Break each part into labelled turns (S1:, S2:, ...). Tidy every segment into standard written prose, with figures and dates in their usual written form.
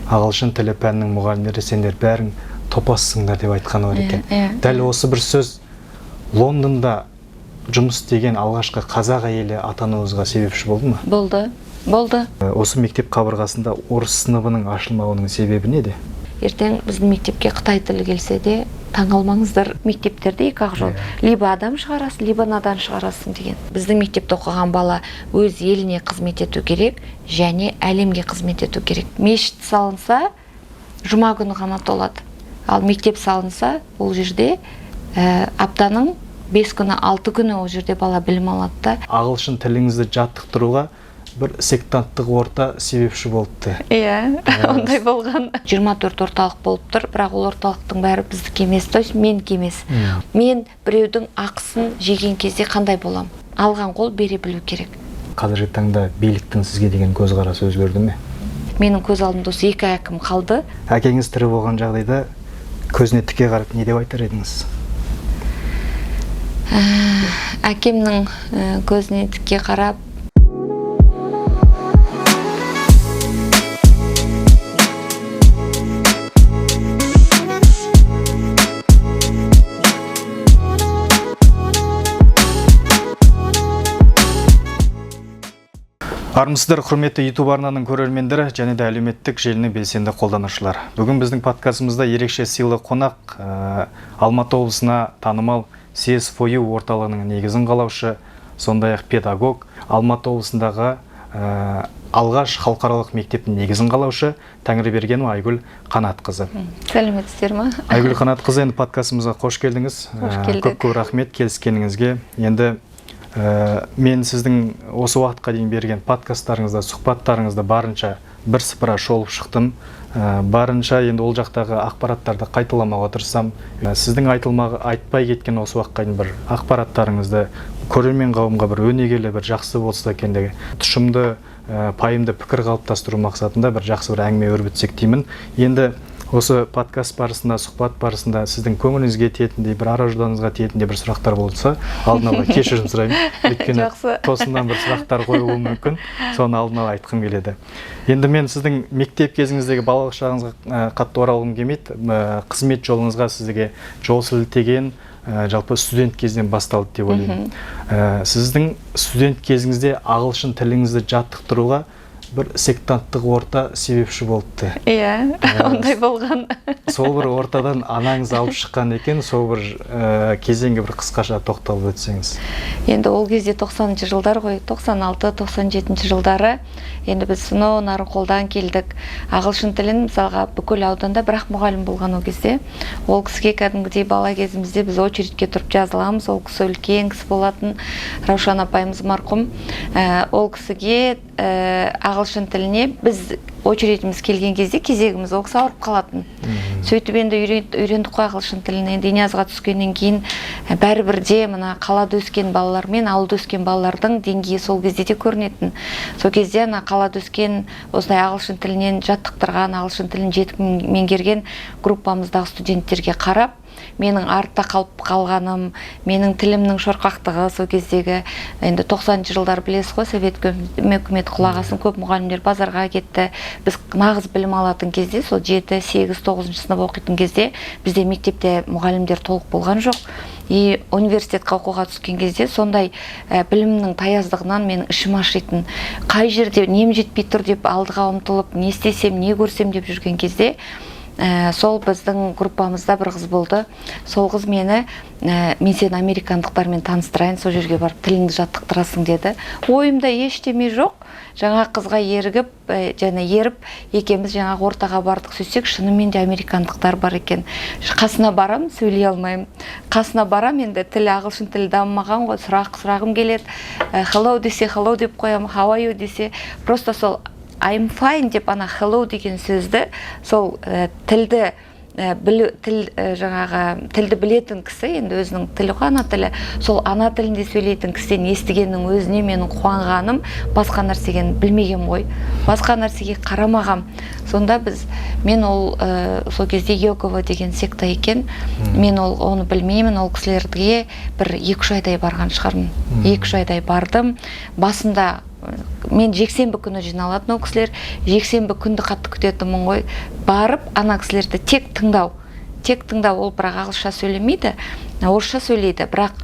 S1: Ағылшын тілі пәнінің мұғалімдері сендер бәрің топассыңдар деп айтқаны бар екен.
S2: Иә.
S1: Дәл осы бір сөз Лондонда жұмыс істеген алғашқы қазақ әйелі атануыңызға себепші болды ма?
S2: Болды, болды.
S1: Осы мектеп қабырғасында орыс сыныбының ашылмауының себебі неде?
S2: Ертең біздің мектепке қытай тілі келсе де таңғалмаңыздар. Мектептерде екі ақ жол: либо адам шығарасың, либо надан шығарасың деген. Біздің мектепте оқыған бала өз еліне қызмет ету керек және әлемге қызмет ету керек. Мешіт салынса, жұма күні ғана толады, ал мектеп салынса, ол жерде аптаның 5 күні, 6 күні ол жерде бала білім алады да.
S1: Ағылшын тіліңізді жаттықтыруға бір сектанттық орта себепші болыпты.
S2: Иә, ондай болған. 24 орталық болып тұр, бірақ ол орталықтың бәрі біздікі емес, то есть менікі емес. Мен біреудің ақысын жеген кезде қандай болам? Алған қол бере білу керек.
S1: Қазіргі таңда биліктің сізге деген көзқарасы өзгерді ме?
S2: Менің көз алдымда осы екі әкім қалды.
S1: Әкеңіз тірі болған жағдайда көзіне тіке қарап не деп айтар едіңіз?
S2: Әкемнің көзіне тіке қарап.
S1: Армысыздар, құрметті YouTube арнаның көрермендері және де әлеуметтік желінің белсенді қолданушылар. Бүгін біздің подкастымызда ерекше сыйлы қонақ, Алматы облысына танымал CS4U орталығының негізін қалаушы, сондай-ақ педагог, Алматы облысындағы алғаш халықаралық мектептің негізін қалаушы Тәңірбергенова Айгүл Қанатқызы.
S2: Сәлеметсіздер ма?
S1: Айгүл Қанатқызы, енді подкастымызға қош келдіңіз.
S2: Қош келдік.
S1: Көп көп рахмет келіскеніңізге. Енді мен сіздің осы уақытқа дейін берген подкасттарыңызда, сұхбаттарыңызда барынша бірсыпыра шолып шықтым. Барынша енді ол жақтағы ақпараттарды қайталамауға тырысам. Сіздің айтылмағы айтпай кеткен осы уақытқа дейін бір ақпараттарыңызды көрермен қауымға бір өнегелі, бір жақсы болса екен деген тұшымды, пайымды пікір қалыптастыру мақсатында бір жақсы бір әңгіме өрбітсек деймін. Енді осы подкаст барысында, сұхбат барысында сіздің көңіліңізге тиетіндей, бір ара жуданыңызға тиетіндей бір сұрақтар болса, алдын ала кешірім сұраймын. Өйткені
S2: Жақсы.
S1: тосыннан бір сұрақтар қоюым мүмкін, соны алдын ала айтқым келеді. Енді мен сіздің мектеп кезіңіздегі балалық шағыңызға қатты оралғым келмейді. Қызмет жолыңызға сізге жол сілтеген жалпы студент кезінен басталды деп ойлаймын. Сіздің студент кезіңізде ағылшын тіліңізді жаттықтыруға бір сектанттық орта себепші болыпты.
S2: Иә, ондай болған.
S1: Сол бір ортадан анаңыз алып шыққан екен, сол бір кезеңге бір қысқаша тоқталып өтсеңіз.
S2: Енді ол кезде 90-шы жылдар ғой, 96, 97 жылдары. Енді біз сонау Нарынқолдан келдік. Ағылшын тілін, мысалға, бүкіл ауданда бір ақ мұғалім болған ол кезде. Ол кісіге кәдімгідей бала кезімізде біз очередьке тұрып жазыламыз. Ол кісі үлкен кісі болатын, Раушан апайымыз, марқұм. Ол кісіге ағылшын тіліне біз очередіміз келген кезде, кезегіміз, ол кісі ауырып қалатын. Сөйтіп енді үйрендік қой ағылшын тілін. Енді Инязға түскеннен кейін бәрібір де мына қалада өскен балалар мен ауылда өскен балалардың деңгейі сол кезде де көрінетін. Сол кезде ана қалада өскен, осындай ағылшын тілінен жаттықтырған, ағылшын тілін жетік меңгерген группамыздағы студенттерге қарап, менің артта қалып қалғаным, менің тілімнің шорқақтығы. Сол кездегі енді 90-жылдар жылдар, білесіз ғой, совет үкіметі құлағасын көп мұғалімдер базарға кетті. Біз нағыз білім алатын кезде, сол 7, 8, 9-сынып оқитын кезде бізде мектепте мұғалімдер толық болған жоқ. И университетке оқуға түскен кезде сондай білімнің таяздығынан менің ішім ашитын. Қай жерде нем жетпей тұр деп алдыға ұмтылып, не істесем, не көрсем деп жүрген кезде сол біздің группамызда бір қыз болды. Сол қыз мені мен сені американдықтармен таныстырайын, сол жерге барып тіліңді жаттықтырасың деді. Ойымда ештеме жоқ, жаңа қызға ерігіп, және еріп екеуміз жаңағы ортаға бардық. Сөйтсек, шынымен де американдықтар бар екен. Қасына барам, сөйлей алмаймын. Қасына барам, енді тілі, ағылшын тілі дамымаған ғой, сұрақ сұрағым келеді. Hello десе, hello деп қоямын, how are you десе, просто сол I'm fine деп, ана hello деген сөзді, сол тілді білу, тіл, жаңағы тілді білетін кісі, енді өзінің тілі ғой, ана тілі, сол ана тілінде сөйлейтін кісіден естігеннің өзіне менің қуанғаным, басқа нәрсеге білмегем ғой, басқа нәрсеге қарамағам. Сонда біз, мен ол сол кезде Иегова деген секта екен, мен ол оны білмеймін. Ол кісілерге бір 2-3 айдай барған шығармын. 2-3 айдай бардым басында. Мен жексенбі күні жиналатын ол кісілер, жексенбі күнді қатты күтетінмін ғой. Барып ана кісілерді тек тыңдау, тек тыңдау. Ол бірақ ағылшынша сөйлемейді, орысша сөйлейді, бірақ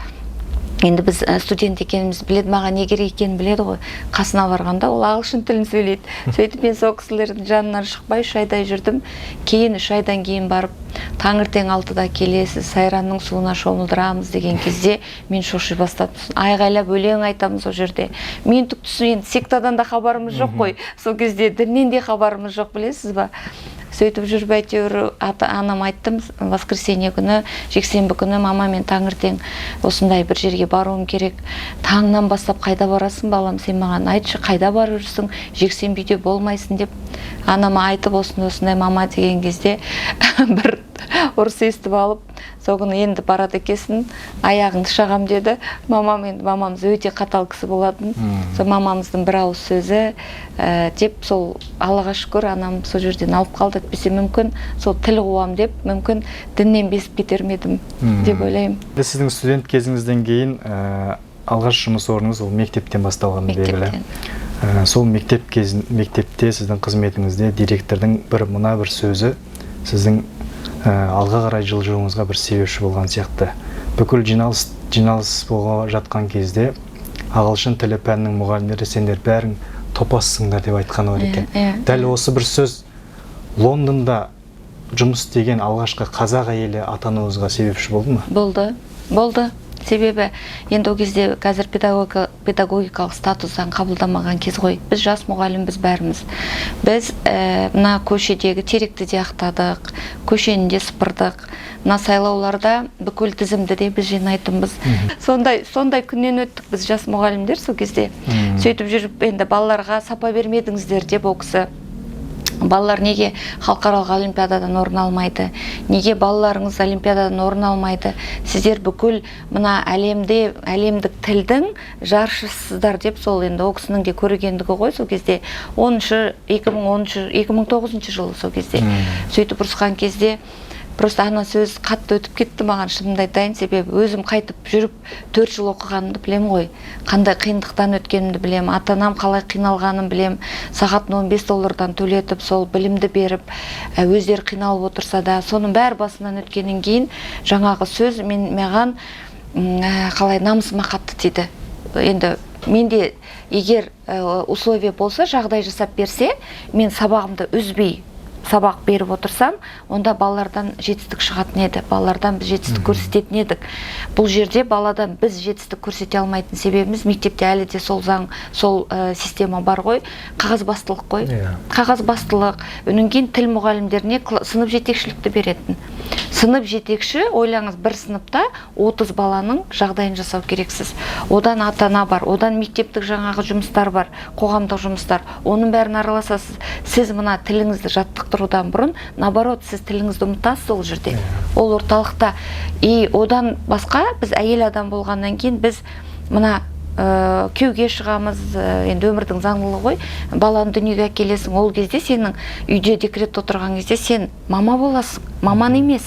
S2: енді біз студент екенімізді біледі, маған не керек екенін біледі ғой. Қасына барғанда ол ағылшын тілін сөйлейді. Сөйтіп мен сол кісілердің жанынан шықпай 3 айдай жүрдім. Кейін 3 айдан кейін барып, таңертең 6-да келесіз, Сайранның суына шомылдырамыз деген кезде мен шоши бастадым. Сосын айғайлап өлең айтамыз ол жерде. Мен түк түсін, енді сектадан да хабарымыз жоқ қой сол кезде, діннен де хабарымыз жоқ, білесіз ба. Сөйтіп жүріп, әйтеуір ата анам айттым воскресенье күні, жексенбі күні: «Мама, мен таңертең осындай бір жерге баруым керек». «Таңнан бастап қайда барасың, балам? Сен маған айтшы, қайда барып жүрсің? Жексенбі үйде болмайсың», — деп анама айтып, осындай осындай мама деген кезде бір ұрыс естіп алып, сол күні «Енді барады екенсің, аяғыңды шағам» деді мамам. Енді мамамыз өте қатал кісі болатын. Сол мамамыздың бір ауыз сөзі деп, сол Аллаға шүкір, анам сол жерден алып қалды. Әйтпесе мүмкін сол тіл қуам деп, мүмкін діннен безіп кетер ме едім деп ойлаймын.
S1: Енді сіздің студент кезіңізден кейін алғаш жұмыс орныңыз ол мектептен басталғаны белгілі.
S2: Мектептен.
S1: Сол мектеп кезін, мектепте сіздің қызметіңізде директордың бір мына бір сөзі сіздің алға қарай жылжуыңызға бір себепші болған сияқты. Бүкіл жиналыс болға жатқан кезде ағылшын тілі пәнінің мұғалімдері «Сендер бәрің топассыңдар» деп айтқаны бар екен.
S2: Иә.
S1: Дәл осы бір сөз Лондонда жұмыс істеген алғашқы қазақ әйелі атануыңызға себепші болды ма?
S2: Болды, болды. Себебі енді ол кезде қазір педагогикалық статус заң қабылдамаған кез ғой. Біз жас мұғалімбіз бәріміз. Біз мына көшедегі теректі де ақтадық, көшені де сыпырдық, мына сайлауларда бүкіл тізімді де біз жинайтынбыз. Сондай сондай күннен өттік біз, жас мұғалімдер сол кезде. Сөйтіп жүріп енді балаларға сапа бермедіңіздер деп ол кісі, балалар неге халықаралық олимпиададан орын алмайды, неге балаларыңыз олимпиададан орын алмайды, сіздер бүкіл мына әлемде әлемдік тілдің жаршысыздар деп. Сол енді ол кісінің де көрегендігі ғой сол кезде, оныншы, 2010-, 2009 жылы сол кезде. Сөйтіп ұрысқан кезде просто ана сөз қатты өтіп кетті маған, шынымды айтайын. Себебі өзім қайтып жүріп 4 жыл оқығанымды білемін ғой, қандай қиындықтан өткенімді білемін, ата анам қалай қиналғанын білемін. Сағатын 15 доллардан төлетіп, сол білімді беріп, өздері қиналып отырса да, соның бәрі басынан өткеннен кейін жаңағы сөз мен маған қалай, намысыма қатты тиді. Енді менде егер условие болса, жағдай жасап берсе, мен сабағымды үзбей сабақ беріп отырсам, онда балалардан жетістік шығатын еді, балалардан біз жетістік көрсететін едік. Бұл жерде баладан біз жетістік көрсете алмайтын себебіміз мектепте әлі де сол заң, сол система бар ғой, қағазбастылық қой. Қағазбастылық. Одан кейін тіл мұғалімдеріне сынып жетекшілікті беретін. Сынып жетекші, ойлаңыз, бір сыныпта 30 баланың жағдайын жасау керексіз. Одан ата ана бар, одан мектептік жаңағы жұмыстар бар, қоғамдық жұмыстар, оның бәрін араласасыз. Сіз мына тіліңізді жаттықтырудан бұрын, наоборот, сіз тіліңізді ұмытасыз ол жерде, ол орталықта. И одан басқа біз әйел адам болғаннан кейін біз мына күйеуге шығамыз, енді өмірдің заңдылығы ғой, баланы дүниеге әкелесің. Ол кезде сенің үйде декретте отырған кезде сен мама боласың, маман емес.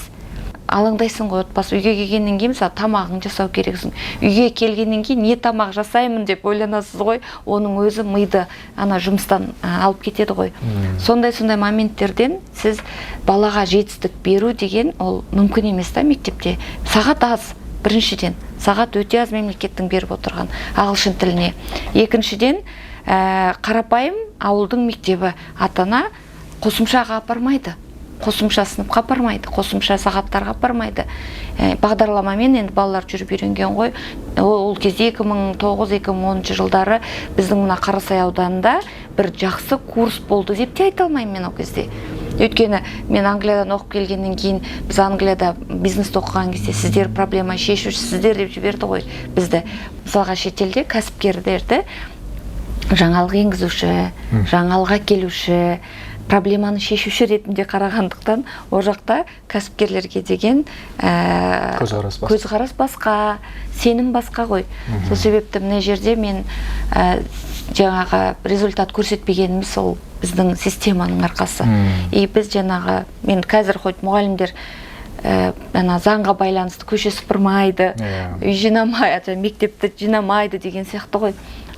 S2: Алаңдайсың ғой отбасы. Үйге келгеннен кейін, мысалы, тамағың жасау керексің. Үйге келгеннен кейін не тамақ жасаймын деп ойланасыз ғой. Оның өзі миды ана жұмыстан алып кетеді ғой. Сондай сондай моменттерден сіз балаға жетістік беру деген ол мүмкін емес та. Мектепте сағат аз. Біріншіден, сағат өте аз мемлекеттің беріп отырған ағылшын тіліне. Екіншіден, қарапайым ауылдың мектебі, ата ана қосымшаға апармайды, қосымша сыныпқа апармайды, қосымша сағаттарға апармайды. Бағдарламамен енді балалар жүріп үйренген ғой. Ол кезде 2009-2010 жылдары біздің мына Қарасай ауданында бір жақсы курс болды деп те айта алмаймын мен ол кезде. Өйткені мен Англиядан оқып келгеннен кейін, біз Англияда бизнесті оқыған кезде сіздер проблема шешушісіздер деп жіберді ғой бізді. Мысалға, шетелде кәсіпкерлерді жаңалық енгізуші, жаңалық әкелуші, проблеманы шешуші ретінде қарағандықтан, ол жақта кәсіпкерлерге деген
S1: көзқарас басқа.
S2: Көзқарас басқа, сенім басқа ғой. Сол себепті мына жерде мен жаңағы результат көрсетпегеніміз сол біздің системаның арқасы. И біз жаңағы, мен қазір хоть мұғалімдер ана заңға байланысты көше сыпырмайды, үй жинамайды, мектепті жинамайды деген сияқты ғой.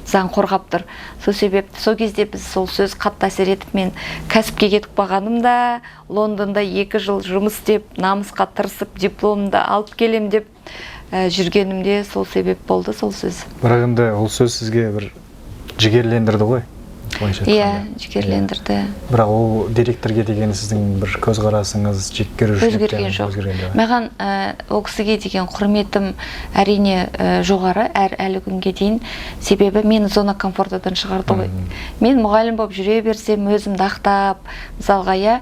S2: Заң қорғап тұр. Сол себепті сол кезде біз, сол сөз қатты әсер етіп, мен кәсіпке кетіп қалғаным да, Лондонда 2 жыл жұмыс істеп, намысқа тырысып, дипломымды алып келем деп жүргенімде сол себеп болды, сол сөз.
S1: Бірақ енді ол сөз сізге бір жігерлендірді ғой, былайша
S2: Иә,
S1: айтқанда.
S2: жігерлендірді.
S1: Бірақ ол директорге деген сіздің бір көзқарасыңыз, жек көрушіліктен
S2: Өзгерген жоқ.
S1: Өзгерген жоқ.
S2: Маған ол кісіге деген құрметім, әрине, жоғары әлі күнге дейін, себебі мені зона комфортадан шығарды ғой. Мен мұғалім болып жүре берсем, өзімді ақтап, мысалға, иә,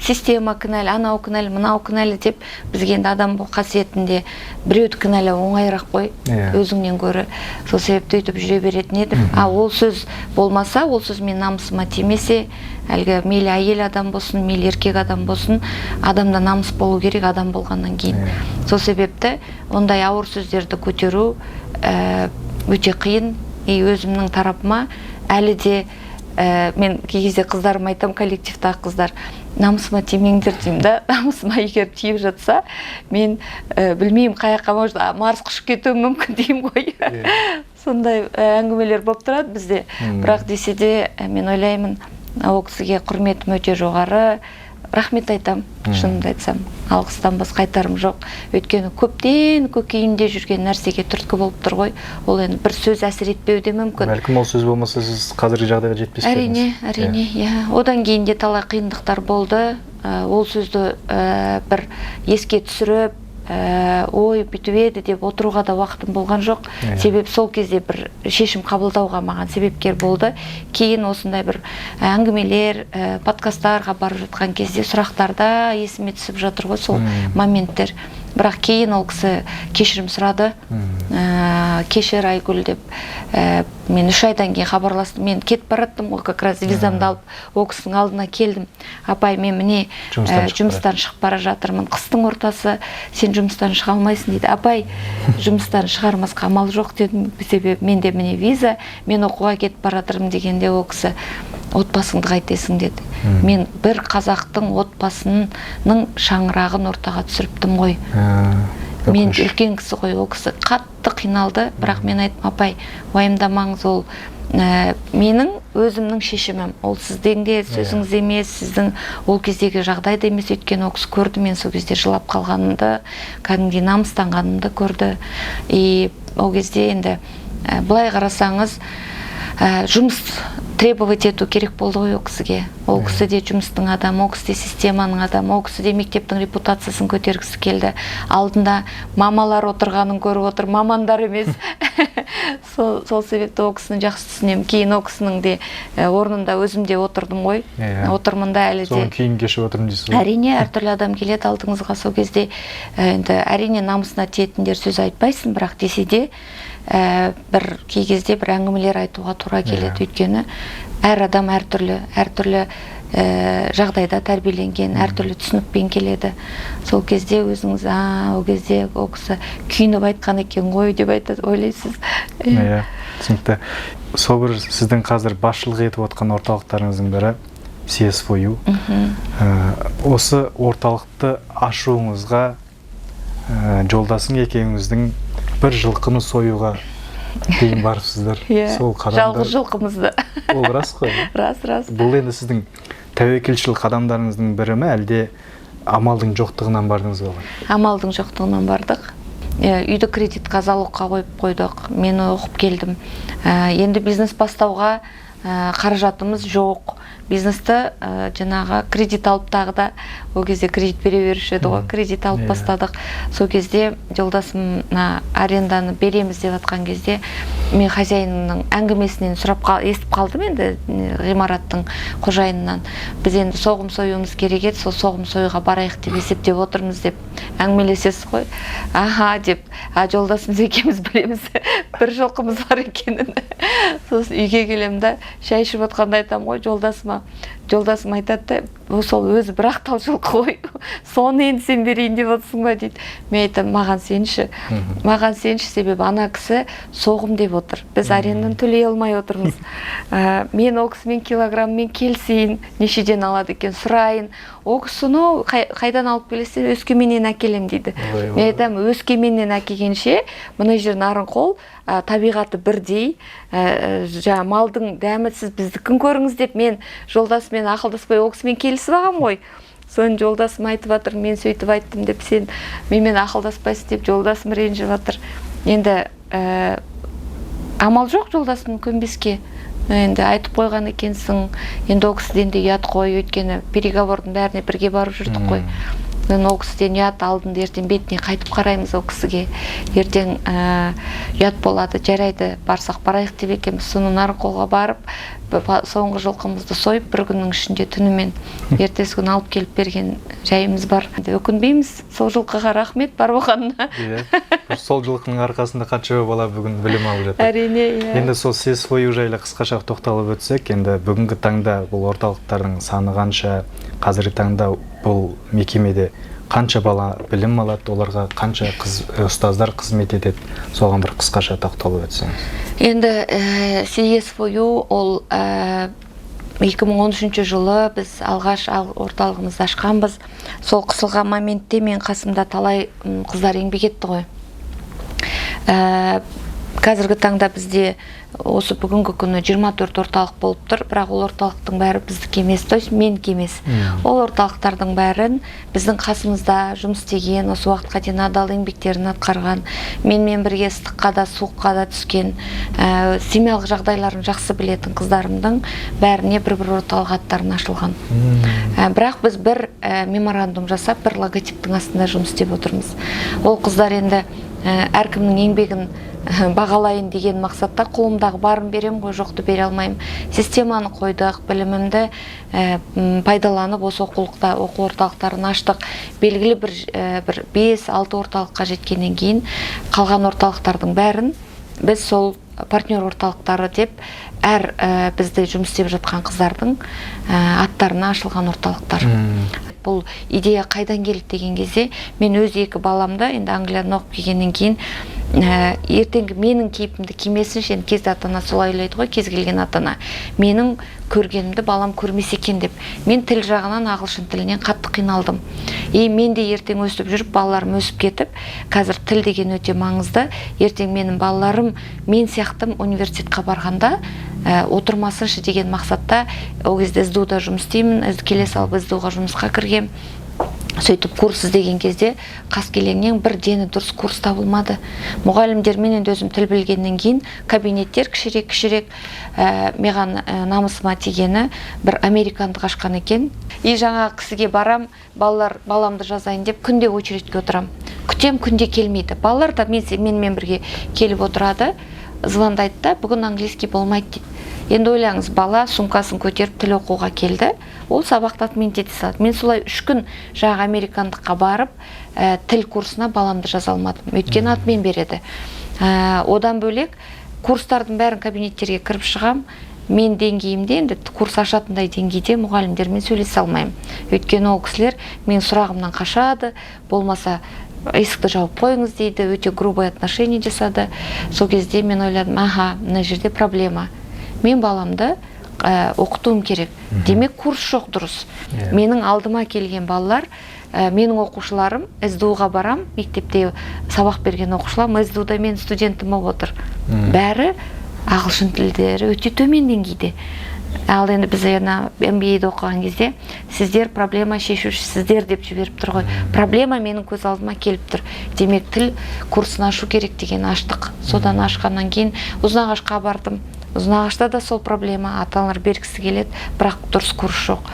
S2: система кінәлі, анау кінәлі, мынау кінәлі деп, бізге енді адам қасиетінде біреуді кінәлау оңайырақ қой өзіңнен гөрі. Сол себепті өйтіп жүре беретін едім. Ал ол сөз болмаса, ол сөз менің намысыма тимесе, әлгі мейлі әйел адам болсын, мейлі еркек адам болсын, адамда намыс болу керек адам болғаннан кейін. Сол себепті ондай ауыр сөздерді көтеру өте қиын. И өзімнің тарапыма әлі де мен кей кезде қыздарыма айтамын, коллективтағы қыздар, намысыма тимеңдер деймін да. Намысыма егер тиіп жатса, мен білмеймін, қай жаққа, может, Марсқа ұшып кетуім мүмкін деймін ғой. Сондай әңгімелер болып тұрады бізде. Бірақ десе де, мен ойлаймын, ол кісіге құрметім өте жоғары, рахмет айтамын. Шынымды айтсам, алғыстан басқа айтарым жоқ, өйткені көптен көкейімде жүрген нәрсеге түрткі болып тұр ғой. Ол енді бір сөз әсер етпеуі де мүмкін.
S1: Бәлкім, ол сөз болмаса, сіз қазіргі жағдайға жетпес пе
S2: Әрине.
S1: едіңіз?
S2: Әрине, иә. Одан кейін де талай қиындықтар болды. Ол сөзді бір еске түсіріп, ой, бүйтіп еді деп отыруға да уақытым болған жоқ. Себебі сол кезде бір шешім қабылдауға маған себепкер болды. Кейін осындай бір әңгімелер, подкасттарға барып жатқан кезде сұрақтарда есіме түсіп жатыр ғой сол моменттер. Бірақ кейін ол кісі кешірім сұрады. Кешір, Айгүл, деп. Мен 3 айдан кейін хабарластым. Мен кетіп бара жаттым ғой, как раз визамды алып, ол кісінің алдына келдім. Апай, мен міне
S1: Жұмыстан шығып
S2: жұмыстан шығып бара жатырмын, қыстың ортасы, сен жұмыстан шыға алмайсың дейді. Апай, жұмыстан шығармасқа амал жоқ дедім, себебі менде міне виза, мен оқуға кетіп бара жатырмын дегенде, ол кісі: «Отбасыңды қайтесің?» – деді. Мен бір қазақтың отбасының шаңырағын ортаға түсіріптім ғой. Мен
S1: Өкініш.
S2: үлкен кісі ғой, ол кісі қатты қиналды. Бірақ мен айттым: «Апай, уайымдамаңыз, ол менің өзімнің шешімім, ол сіздің де сөзіңіз емес, сіздің ол кездегі жағдай да емес». Өйткені ол кісі көрді мен сол кезде жылап қалғанымды, кәдімгідей намыстанғанымды көрді. И ол кезде енді былай қарасаңыз, жұмыс требовать ету керек болды ғой ол кісіге. Ол кісі де жұмыстың адамы, ол кісі де системаның адамы, ол кісі де мектептің репутациясын көтергісі келді. Алдында мамалар отырғанын көріп отыр, мамандар емес. Сол себепті ол кісіні жақсы түсінемін. Кейін ол кісінің де орнында өзім де отырдым ғой. Отырмын да әлі де.
S1: Соның күйін кешіп отырмын дейсіз ғой.
S2: Әрине, әртүрлі адам келеді алдыңызға. Сол кезде енді, әрине, намысына тиетіндер сөз айтпайсың, бірақ десе де бір кей кезде бір әңгімелер айтуға тура келеді. Өйткені әр адам әртүрлі, әртүрлі жағдайда тәрбиеленген, әртүрлі түсінікпен келеді. Сол кезде өзіңіз: «А, ол кезде ол кісі күйініп айтқан екен ғой», – деп айтады, ойлайсыз.
S1: Иә, түсінікті. Сол бір сіздің қазір басшылық етіп отқан орталықтарыңыздың бірі CS4U. Осы орталықты ашуыңызға жолдасың екеуіңіздің бір жылқыны союға дейін барыпсыздар.
S2: Иә.
S1: Сол қадамдар
S2: Жалғыз жылқымызды.
S1: Ол рас қой?
S2: Рас, рас.
S1: Бұл енді сіздің тәуекелшіл қадамдарыңыздың бірі ме, әлде амалдың жоқтығынан бардыңыз ба оған?
S2: Амалдың жоқтығынан бардық. Үйді кредитқа, залогқа қойып қойдық. Мен оқып келдім. Енді бизнес бастауға қаражатымыз жоқ. Бизнесті жаңағы кредит алып, тағы да ол кезде кредит бере беруші еді ғой, кредит алып бастадық. Сол кезде жолдасым мына аренданы береміз деп жатқан кезде, мен хозяинның әңгімесінен сұрап естіп қалдым енді, ғимараттың қожайынынан: «Біз енді соғым союымыз керек еді, сол соғым союға барайық деп есептеп отырмыз», – деп әңгімелесесіз ғой. Аха деп, а жолдасымыз екеуміз білеміз бір жылқымыз бар екенін. Сосын үйге келемін да, шай ішіп отқанда айтамын ғой жолдасыма. Жолдасым айтады да: «Сол өзі бір ақ тал жылқы ғой». Соны енді сен берейін деп отырсың ба?» – дейді. Мен айтамын: «Маған сенші, маған сенші, себебі ана кісі соғым деп отыр, біз аренданы төлей алмай отырмыз. Мен ол кісімен килограмммен келісейін, нешеден алады екен сұрайын. Ол кісі сонау қайдан алып келесіз? Өскеменнен әкелемін», – дейді. Мен айтамын: «Өскеменнен әкелгенше, мына жер Нарынқол, табиғаты бірдей, жаңа малдың дәмі, сіз біздікін көріңіз», – деп. Мен жолдасыммен ақылдаспай, ол кісімен келісіп алғанмын ғой. Соны жолдасым айтып жатыр: «Мен сөйтіп айттым деп, сен менімен ақылдаспайсың», – деп жолдасым ренжіп жатыр. Енді амал жоқ жолдасым көнбеске. Енді айтып қойған екенсің, енді ол кісіден де ұят қой, өйткені переговордың бәріне бірге барып жүрдік қой. Енді ол кісіден ұят, алдында ертең бетіне қайтып қараймыз ол кісіге, ертең ұят болады. «Жарайды, барсақ барайық», – деп екенбіз. Соны Нарынқолға барып, соңғы жылқымызды сойып, бір күннің ішінде түнімен, ертесі күні алып келіп берген жайымыз бар. Енді өкінбейміз, сол жылқыға рахмет бар болғанына.
S1: Иә, сол жылқының арқасында қанша бала бүгін білім алып жатыр.
S2: Әрине, иә.
S1: Енді сол CS4U жайлы қысқаша тоқталып өтсек. Енді бүгінгі таңда бұл орталықтардың саны қанша? Қазіргі таңда бұл мекемеде қанша бала білім алады, оларға қанша ұстаздар қызмет етеді? Соған бір қысқаша тоқталып өтсеңіз.
S2: Енді CS4U ол 2013 жылы біз алғаш орталығымызды ашқанбыз. Сол қысылған моментте мен қасымда талай қыздар еңбек етті ғой. Қазіргі таңда бізде осы бүгінгі күні 24 орталық болып тұр, бірақ ол орталықтың бәрі біздікі емес, то есть менікі емес. Ол орталықтардың бәрін біздің қасымызда жұмыс істеген, осы уақытқа дейін адал еңбектерін атқарған, менімен бірге ыстыққа да, суыққа да түскен, семьялық жағдайларын жақсы білетін қыздарымдың бәріне бір бір орталық аттарын ашылған. Бірақ біз бір меморандум жасап, бір логотиптің астында жұмыс істеп отырмыз. Ол қыздар енді әркімнің еңбегін бағалайын деген мақсатта қолымдағы барын беремін ғой, жоқты бере алмаймын. Системаны қойдық, білімімді пайдаланып, осы оқулықта оқу орталықтарын аштық. Белгілі бір 5-6 орталыққа жеткеннен кейін қалған орталықтардың бәрін біз сол партнер орталықтары деп, әр бізде жұмыс істеп жатқан қыздардың аттарына ашылған орталықтар. Бұл идея қайдан келді деген кезде, мен өз екі баламды енді Англиядан оқып келгеннен кейін, ертеңгі менің кейпімді кимесінші, енді кезде ата ана солай ойлайды ғой, кез келген ата ана менің көргенімді балам көрмесе екен деп. Мен тіл жағынан, ағылшын тілінен қатты қиналдым. И мен де ертең өсіп жүріп, балаларым өсіп кетіп, қазір тіл деген өте маңызды, ертең менің балаларым мен сияқты университетқа барғанда отырмасыншы деген мақсатта. Ол кезде СДУ-да жұмыс істеймін, келе салып СДУ-ға жұмысқа кіргем. Сөйтіп курс іздеген кезде Қаскелеңнен бір дені дұрыс курс табылмады. Мұғалімдермен енді өзім тіл білгеннен кейін, кабинеттер кішірек кішірек. Маған намысыма тигені, бір американдық ашқан екен. И жаңағы кісіге барам, балалар, баламды жазайын деп күнде очередьке отырам, күтем, күнде келмейді. Балалар да менімен бірге келіп отырады. Звондайды да: «Бүгін английский болмайды», – дейді. Енді ойлаңыз, бала сумкасын көтеріп тіл оқуға келді, ол сабақты отменить ете салады. Мен солай 3 күн жаңағы американдыққа барып, тіл курсына баламды жаза алмадым, өйткені отмен береді. Одан бөлек курстардың бәрін, кабинеттерге кіріп шығам, мен деңгейімде енді курс ашатындай деңгейде мұғалімдермен сөйлесе алмаймын, өйткені ол кісілер менің сұрағымнан қашады, болмаса «есікті жауып қойыңыз» дейді, өте грубое отношение жасады. Сол кезде мен ойладым: аха, мына жерде проблема, мен баламды оқытуым керек, демек курс жоқ дұрыс. Менің алдыма келген балалар, менің оқушыларым, СДУ-ға барам, мектепте сабақ берген оқушыларым СДУ-да менің студентім болып отыр. Бәрі ағылшын тілдері өте төмен деңгейде. Ал енді біз ана MBA-де оқыған кезде «сіздер проблема шешушісіздер» деп жіберіп тұр ғой. Проблема менің көз алдыма келіп тұр, демек тіл курсын ашу керек деген аштық. Содан ашқаннан кейін Ұзынағашқа бардым. Ұзынағашта да сол проблема: ата аналар бергісі келеді, бірақ дұрыс курс жоқ.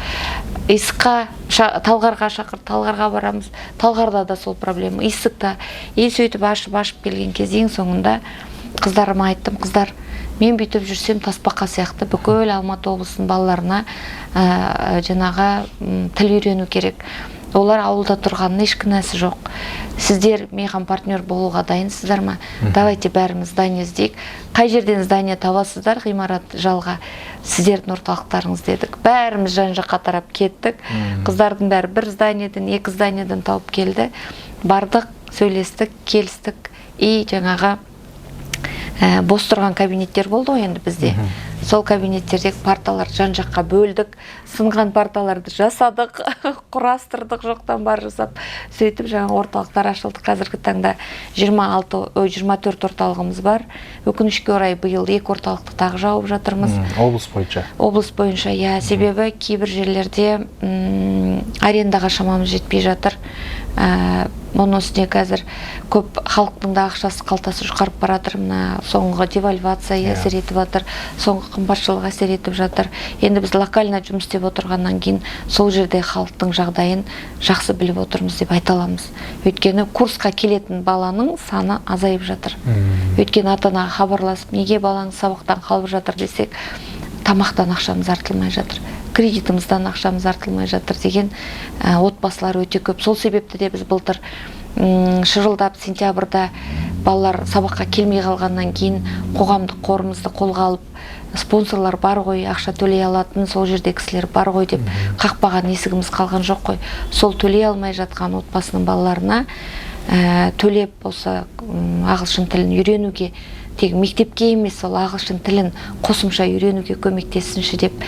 S2: Исыққа, Талғарға шақырды, Талғарға барамыз, Талғарда да сол проблема, Исықта. И сөйтіп ашып ашып келген кезде, ең соңында қыздарыма айттым: «Қыздар, мен бүйтіп жүрсем, тасбақа сияқты бүкіл Алматы облысының балаларына жаңағы тіл үйрену керек». Олар ауылда тұрғанның еш кінәсі жоқ. Сіздер маған партнер болуға дайынсыздар ма? Давайте бәріміз здание іздейік. Қай жерден здание табасыздар, ғимарат жалға, сіздердің орталықтарыңыз дедік. Бәріміз жан жаққа тарап кеттік. Қыздардың бәрі бір зданиеден, екі зданиеден тауып келді. Бардық, сөйлестік, келістік. И жаңағы бос тұрған кабинеттер болды ғой енді бізде. Сол кабинеттердегі парталарды жан жаққа бөлдік, сынған парталарды жасадық, құрастырдық, жоқтан бар жасап. Сөйтіп жаңа орталықтар ашылды. Қазіргі таңда 26, ой, 24 орталығымыз бар. Өкінішке орай, биыл екі орталықты тағы жауып жатырмыз.
S1: Облыс бойынша?
S2: Облыс бойынша, иә. Себебі кейбір жерлерде арендаға шамамыз жетпей жатыр. Оның үстіне қазір көп халықтың да ақшасы, қалтасы жұқарып бара жатыр. Мына соңғы девальвация әсер етіп жатыр, соңғы қымбатшылық әсер етіп жатыр. Енді біз локально жұмыс істеп отырғаннан кейін сол жерде халықтың жағдайын жақсы біліп отырмыз деп айта аламыз. Өйткені курсқа келетін баланың саны азайып жатыр. Өйткені ата анаға хабарласып, неге балаңыз сабақтан қалып жатыр десек, тамақтан ақшамыз артылмай жатыр, кредитімізден ақшамыз артылмай жатыр деген отбасылар өте көп. Сол себепті де біз былтыр шырылдап сентябрьда балалар сабаққа келмей қалғаннан кейін қоғамдық қорымызды қолға алып, спонсорлар бар ғой, ақша төлей алатын сол жерде кісілер бар ғой деп, қақпаған есігіміз қалған жоқ қой. Сол төлей алмай жатқан отбасының балаларына төлеп, осы ағылшын тілін үйренуге, тек мектепке емес, сол ағылшын тілін қосымша үйренуге көмектессінші деп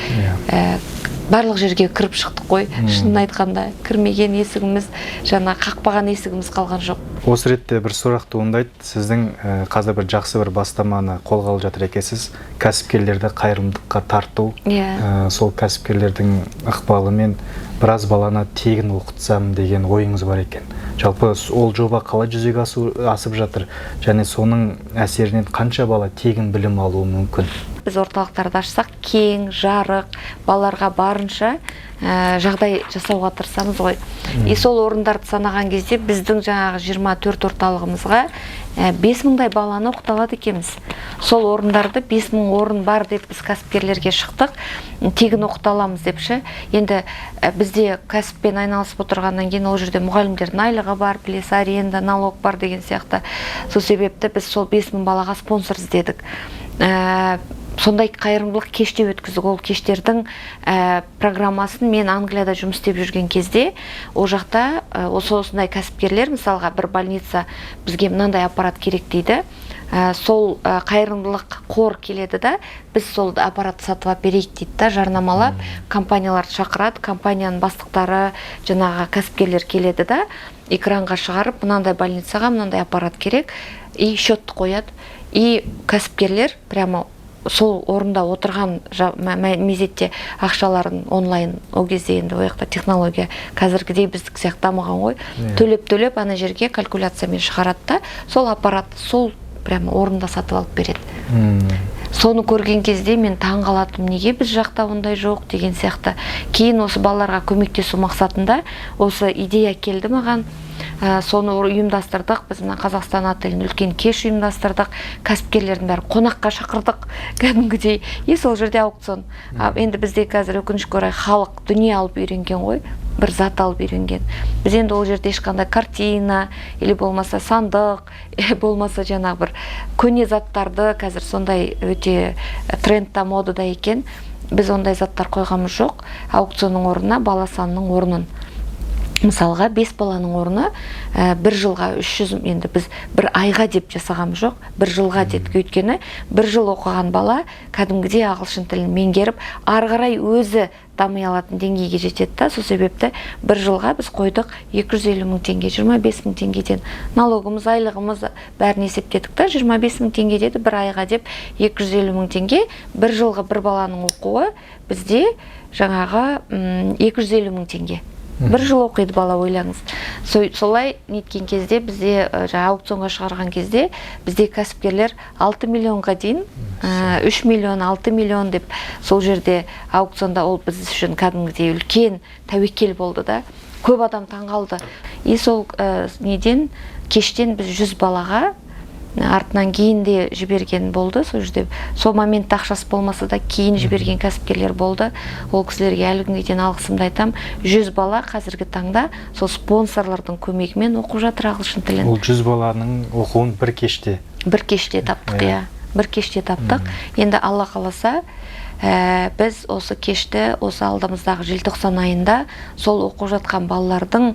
S2: барлық жерге кіріп шықтық қой. Шынын айтқанда, кірмеген есігіміз, жаңа қақпаған есігіміз қалған жоқ.
S1: Осы ретте бір сұрақ туындайды. Сіздің қазір бір жақсы бір бастаманы қолға алып жатыр екенсіз, кәсіпкерлерді қайырымдылыққа тарту. Сол кәсіпкерлердің ықпалымен біраз баланы тегін оқытсам деген ойыңыз бар екен. Жалпы ол жоба қалай жүзеге асып жатыр және соның әсерінен қанша бала тегін білім алуы мүмкін?
S2: Біз орталықтарды ашсақ, кең, жарық, балаларға барынша жағдай жасауға тырысамыз ғой. И сол орындарды санаған кезде біздің жаңағы 24 орталығымызға 5 мыңдай баланы оқыта алады екенбіз. Сол орындарды, 5000 орын бар деп біз кәсіпкерлерге шықтық, тегін оқыта аламыз деп ше. Енді бізде кәсіппен айналысып отырғаннан кейін ол жерде мұғалімдердің айлығы бар, білесіз, аренда, налог бар деген сияқты. Сол себепті біз сол 5000 балаға спонсор іздедік. Сондай қайырымдылық кеште өткіздік. Ол кештердің программасын мен Англияда жұмыс істеп жүрген кезде ол жақта осы осындай кәсіпкерлер, мысалға, бір больница бізге мынандай аппарат керек дейді. Сол қайырымдылық қор келеді да, біз сол аппаратты сатып алып берейік дейді да, жарнамалап компанияларды шақырады. Компанияның бастықтары, жаңағы кәсіпкерлер келеді да, экранға шығарып, мынандай больницаға мынандай аппарат керек, и счетты қояды. И кәсіпкерлер прямо сол орында отырған мезетте ақшаларын онлайн, ол кезде енді ол жақта технология қазіргідей біздікі сияқты дамыған ғой. Төлеп, төлеп, ана жерге калькуляциямен шығарады да, сол аппаратты сол прямо орында сатып алып береді. Соны көрген кезде мен таң қалатынмын, неге біз жақта ондай жоқ деген сияқты. Кейін осы балаларға көмектесу мақсатында осы идея келді маған. Соны ұйымдастырдық. Біз мына Қазақстан отелін үлкен кеш ұйымдастырдық, кәсіпкерлердің бәрін қонаққа шақырдық кәдімгідей. И сол жерде аукцион. А, енді бізде қазір, өкінішке орай, халық дүние алып үйренген ғой, бір зат алып үйренген. Біз енді ол жерде ешқандай картина или болмаса сандық, болмаса жаңағы бір көне заттарды, қазір сондай өте трендта, модада екен, біз ондай заттар қойғанымыз жоқ. Аукционның орнына бала санының орнын, мысалға, бес баланың орны бір жылға 300. Енді біз бір айға деп жасағанымыз жоқ, бір жылға дедік. Өйткені бір жыл оқыған бала кәдімгідей ағылшын тілін меңгеріп, ары қарай өзі дами алатын деңгейге жетеді да. Сол себепті бір жылға біз қойдық 250 мың теңге, 25 мың теңгеден налогымыз, айлығымыз, бәрін есептедік та, 25 мың теңге деді бір айға деп. 250 мың теңге бір жылғы бір баланың оқуы бізде жаңағы 250 мың теңге. Бір жыл оқиды бала, ойлаңыз. Солай неткен кезде бізде жаңа аукционға шығарған кезде бізде кәсіпкерлер 6 миллионға дейін, 3 миллион, 6 миллион деп сол жерде аукционда. Ол біз үшін кәдімгідей үлкен тәуекел болды да, көп адам таңғалды. И сол неден, кештен біз 100 балаға Артынан кейін де жіберген болды. Сол жерде, сол моментте ақшасы болмаса да, кейін жіберген кәсіпкерлер болды. Ол кісілерге әлі күнге дейін алғысымды айтамын. 100 бала қазіргі таңда сол спонсорлардың көмегімен оқып жатыр ағылшын тілін.
S1: Ол 100 баланың оқуын бір кеште?
S2: Бір кеште таптық. Иә, бір кеште таптық. Енді Алла қаласа, біз осы кешті осы алдымыздағы желтоқсан айында сол оқып жатқан балалардың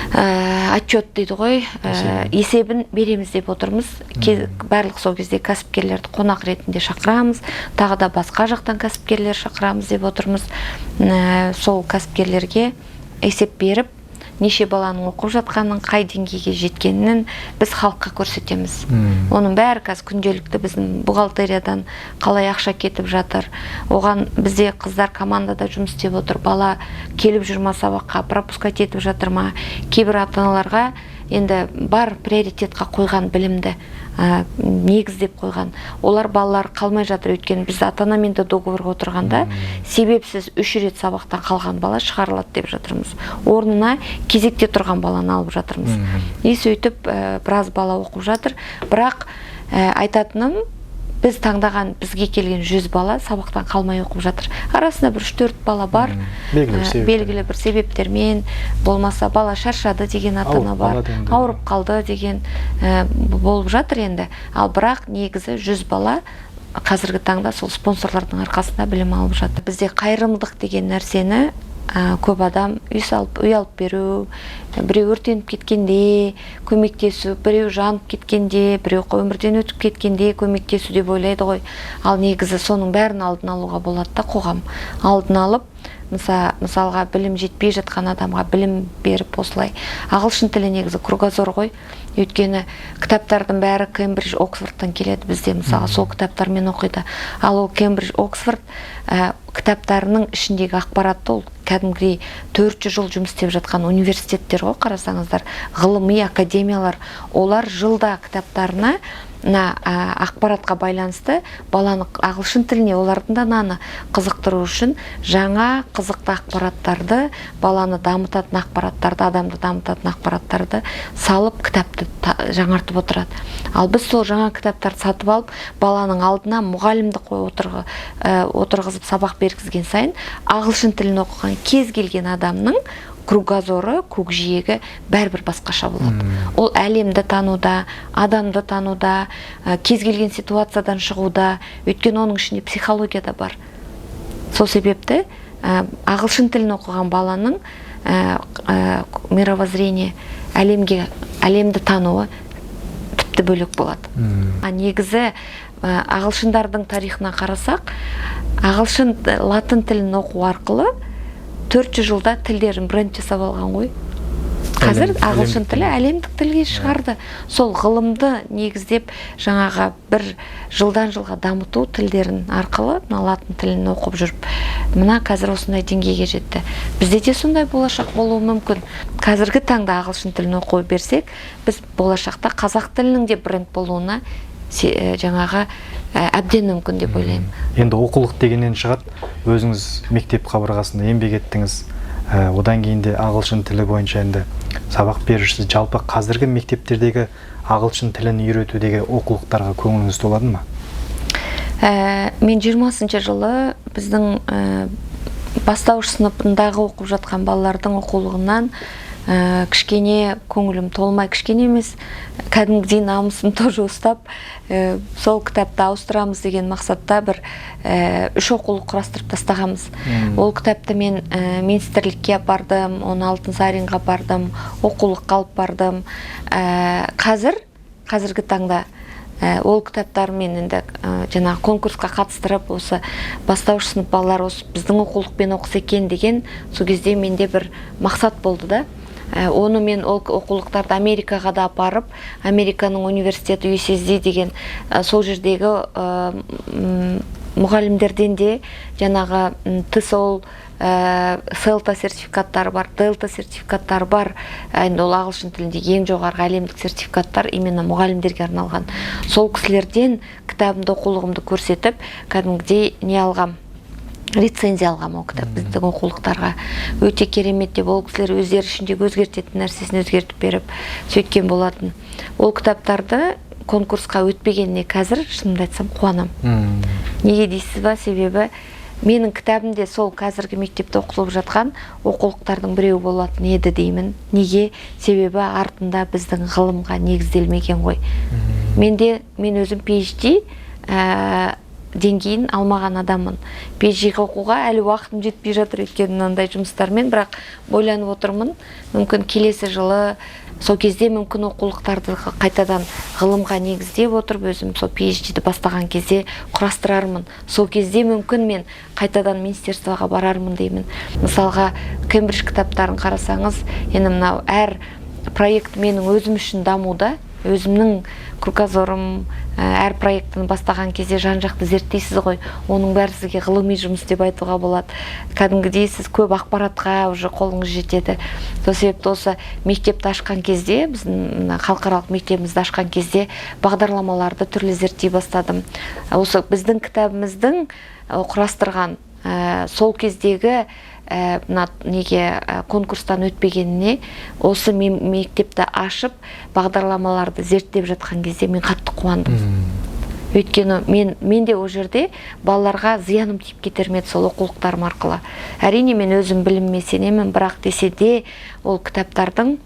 S2: отчет дейді ғой, есебін береміз деп отырмыз. Барлық сол кезде кәсіпкерлерді қонақ ретінде шақырамыз, тағы да басқа жақтан кәсіпкерлер шақырамыз деп отырмыз. Сол кәсіпкерлерге есеп беріп, неше баланың оқып жатқанын, қай деңгейге жеткенін біз халыққа көрсетеміз. Оның бәрі қазір күнделікті біздің бухгалтериядан қалай ақша кетіп жатыр, оған бізде қыздар командада жұмыс істеп отыр. Бала келіп жүр ма сабаққа, пропускать етіп жатыр ма? Кейбір ата аналарға енді бар, приоритетқа қойған білімді, негіздеп қойған, олар балалар қалмай жатыр. Өйткені біз ата анамен де договорға отырғанда, себепсіз үш рет сабақтан қалған бала шығарылады деп жатырмыз, орнына кезекте тұрған баланы алып жатырмыз. И сөйтіп біраз бала оқып жатыр. Бірақ айтатыным, біз таңдаған, бізге келген 100 бала сабақтан қалмай оқып жатыр. Арасында бір үш төрт бала бар.
S1: Белгілі бір себептер.
S2: Белгілі бір себептермен, болмаса бала шаршады деген ата ана
S1: Ауырып
S2: бар,
S1: қалады енді.
S2: Ауырып қалды деген болып жатыр енді. Ал бірақ негізі 100 бала қазіргі таңда сол спонсорлардың арқасында білім алып жатыр. Бізде қайырымдылық деген нәрсені көп адам үй салып, үй алып беру, біреу өртеніп кеткенде көмектесу, біреу жанып кеткенде, біреу өмірден өтіп кеткенде көмектесу деп ойлайды ғой. Ал негізі соның бәрін алдын алуға болады да. Қоғам алдын алып, мысалға, білім жетпей жатқан адамға білім беріп, осылай ағылшын тілі негізі кругозор ғой. Өйткені кітаптардың бәрі Кембридж, Оксфордтан келеді бізде, мысалға, сол кітаптармен оқиды. Ал ол Кембридж, Оксфорд кітаптарының ішіндегі ақпаратты, ол кәдімгідей 400 жыл жұмыс істеп жатқан университеттер ғой, қарасаңыздар, ғылыми академиялар. Олар жылда кітаптарына мына ақпаратқа байланысты баланы ағылшын тіліне, олардың да мынаны қызықтыру үшін жаңа қызықты ақпараттарды, баланы дамытатын ақпараттарды, адамды дамытатын ақпараттарды салып, кітапты жаңартып отырады. Ал біз сол жаңа кітаптарды сатып алып, баланың алдына мұғалімді қойып отырғызып сабақ бергізген сайын, ағылшын тілін оқыған кез келген адамның кругозоры, көкжиегі бәрібір басқаша болады. Ол әлемді тануда, адамды тануда, кез келген ситуациядан шығуда, өйткені оның ішінде психология да бар. Сол себепті ағылшын тілін оқыған баланың мировоззрение, әлемге, әлемді тануы тіпті бөлек болады. А негізі ағылшындардың тарихына қарасақ, ағылшын, латын тілін оқу арқылы 400 жылда тілдерін бренд жасап алған ғой. Қазір ағылшын
S1: Әлемдік
S2: тілі әлемдік тілге шығарды. Сол ғылымды негіздеп, жаңағы бір жылдан жылға дамыту тілдерін арқылы, мына латын тілін оқып жүріп, мына қазір осындай деңгейге жетті. Бізде де сондай болашақ болуы мүмкін. Қазіргі таңда ағылшын тілін оқи берсек, біз болашақта қазақ тілінің де бренд болуына жаңағы әбден мүмкін деп ойлаймын.
S1: Енді оқулық дегеннен шығады, өзіңіз мектеп қабырғасында еңбек еттіңіз. Одан кейін де ағылшын тілі бойынша енді сабақ берушісіз. Жалпы қазіргі мектептердегі ағылшын тілін үйретудегі оқулықтарға көңіліңіз толады ма?
S2: Мен 20-жылы біздің бастауыш сыныпындағы оқып жатқан балалардың оқулығынан кішкене көңілім толмай, кішкене емес, кәдімгідей намысым тоже ұстап, сол кітапты ауыстырамыз деген мақсатта бір үш оқулық құрастырып тастағанбыз. Ол кітапты мен министрлікке апардым, оны Алтынсаринға апардым, оқулыққа алып бардым. Қазіргі таңда ол кітаптармен енді жаңағы конкурсқа қатыстырып, осы бастауыш сынып балалары осы біздің оқулықпен оқыса екен деген сол кезде менде бір мақсат болды да. Оны мен ол оқулықтарды Америкаға да апарып, Американың университеті UCSD деген, сол жердегі мұғалімдерден де жаңағы TESOL, CELTA сертификаттары бар, Delta сертификаттары бар. Енді ол ағылшын тілінде ең жоғарғы әлемдік сертификаттар, именно мұғалімдерге арналған. Сол кісілерден кітабымды, оқулығымды көрсетіп, кәдімгідей не алғам, рецензия алғам. Ол кітап біздің оқулықтарға өте керемет деп, ол кісілер өздері ішіндегі өзгертетін нәрсесін өзгертіп беріп, сөйткен болатын. Ол кітаптарды конкурсқа өтпегеніне қазір, шынымды айтсам, қуанамын. Неге дейсіз ба? Себебі менің кітабымде сол қазіргі мектепте оқытылып жатқан оқулықтардың біреуі болатын еді деймін. Неге? Себебі артында біздің ғылымға негізделмеген ғой. Мен өзім PhD деңгейін алмаған адаммын. PhD оқуға әлі уақытым жетпей жатыр, өйткені мынандай жұмыстармен, бірақ ойланып отырмын, мүмкін келесі жылы, сол кезде мүмкін оқулықтарды қайтадан ғылымға негіздеп отырып, өзім сол PhD-ді бастаған кезде құрастырармын. Сол кезде мүмкін мен қайтадан министерствоға барармын деймін. Мысалға, Кембридж кітаптарын қарасаңыз, енді мынау әр проект менің өзім үшін дамуда, өзімнің кругозорым, әр проектіні бастаған кезде жан жақты зерттейсіз ғой, оның бәрі сізге ғылыми жұмыс деп айтуға болады. Кәдімгідей сіз көп ақпаратқа уже қолыңыз жетеді. Сол себепті осы мектепті ашқан кезде, біздің мына халықаралық мектебімізді ашқан кезде бағдарламаларды түрлі зерттей бастадым. Осы біздің кітабымыздың құрастырған сол кездегі мына неге конкурстан өтпегеніне, осы мен мектепті ашып, бағдарламаларды зерттеп жатқан кезде мен қатты қуандым. Өйткені мен де ол жерде балаларға зияным тиіп кетер ме еді сол оқулықтарым арқылы. Әрине, мен өзім біліміме сенемін, бірақ десе де ол кітаптардың,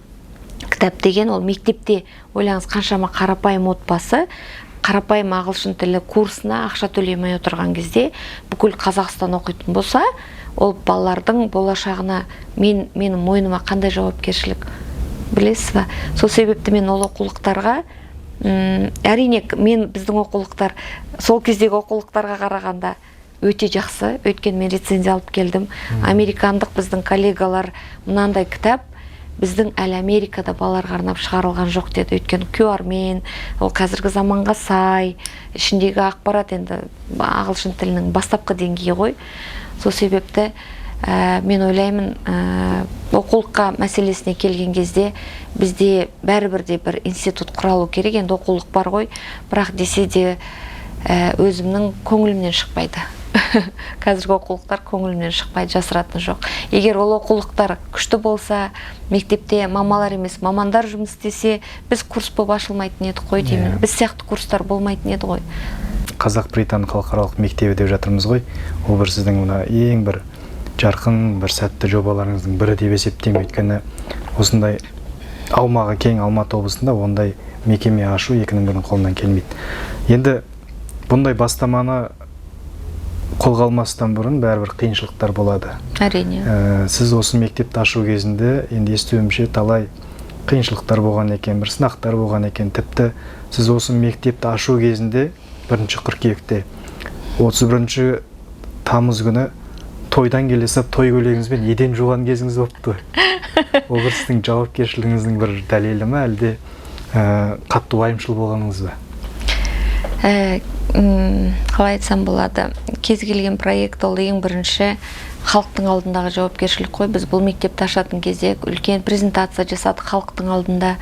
S2: кітап деген ол мектепте, ойлаңыз, қаншама қарапайым отбасы қарапайым ағылшын тілі курсына ақша төлемей отырған кезде, бүкіл Қазақстан оқитын болса, ол балалардың болашағына менің мойныма қандай жауапкершілік, білесіз ба? Сол себепті мен ол оқулықтарға, әрине, мен біздің оқулықтар сол кездегі оқулықтарға қарағанда өте жақсы, өйткені мен рецензия алып келдім американдық. Біздің коллегалар мынандай кітап біздің әлі Америкада балаларға арнап шығарылған жоқ деді, өйткені QR-мен, ол қазіргі заманға сай, ішіндегі ақпарат енді ағылшын тілінің бастапқы деңгейі ғой. Сол себепті мен ойлаймын, оқулыққа мәселесіне келген кезде бізде бәрібір де бір институт құралу керек. Енді оқулық бар ғой, бірақ десе де өзімнің көңілімнен шықпайды. Қазіргі оқулықтар көңілімнен шықпайды, жасыратын жоқ. Егер ол оқулықтар күшті болса, мектепте мамалар емес, мамандар жұмыс істесе, біз курс болып ашылмайтын едік қой деймін. Біз сияқты курстар болмайтын еді ғой.
S1: Қазақ британ халықаралық мектебі деп жатырмыз ғой, ол бір сіздің мына ең бір жарқын, бір сәтті жобаларыңыздың бірі деп есептеймін, өйткені осындай аумағы кең Алматы облысында ондай мекеме ашу екінің бірінің қолынан келмейді. Енді бұндай бастаманы қолға алмастан бұрын бәрібір қиыншылықтар болады.
S2: Әрине.
S1: Сіз осы мектепті ашу кезінде, енді естуімше, талай қиыншылықтар болған екен, бір сынақтар болған екен. Тіпті сіз осы мектепті ашу кезінде 1 қыркүйекте, 31 тамыз күні тойдан келе сап, той көйлегіңізбен еден жуған кезіңіз болыпты ғой. Ол бір сіздің жауапкершілігіңіздің бір дәлелі ме, әлде қатты уайымшыл болғаныңыз ба?
S2: Қалай айтсам болады, кез келген проект ол ең бірінші халықтың алдындағы жауапкершілік қой. Біз бұл мектепті ашатын кезде үлкен презентация жасадық халықтың алдында.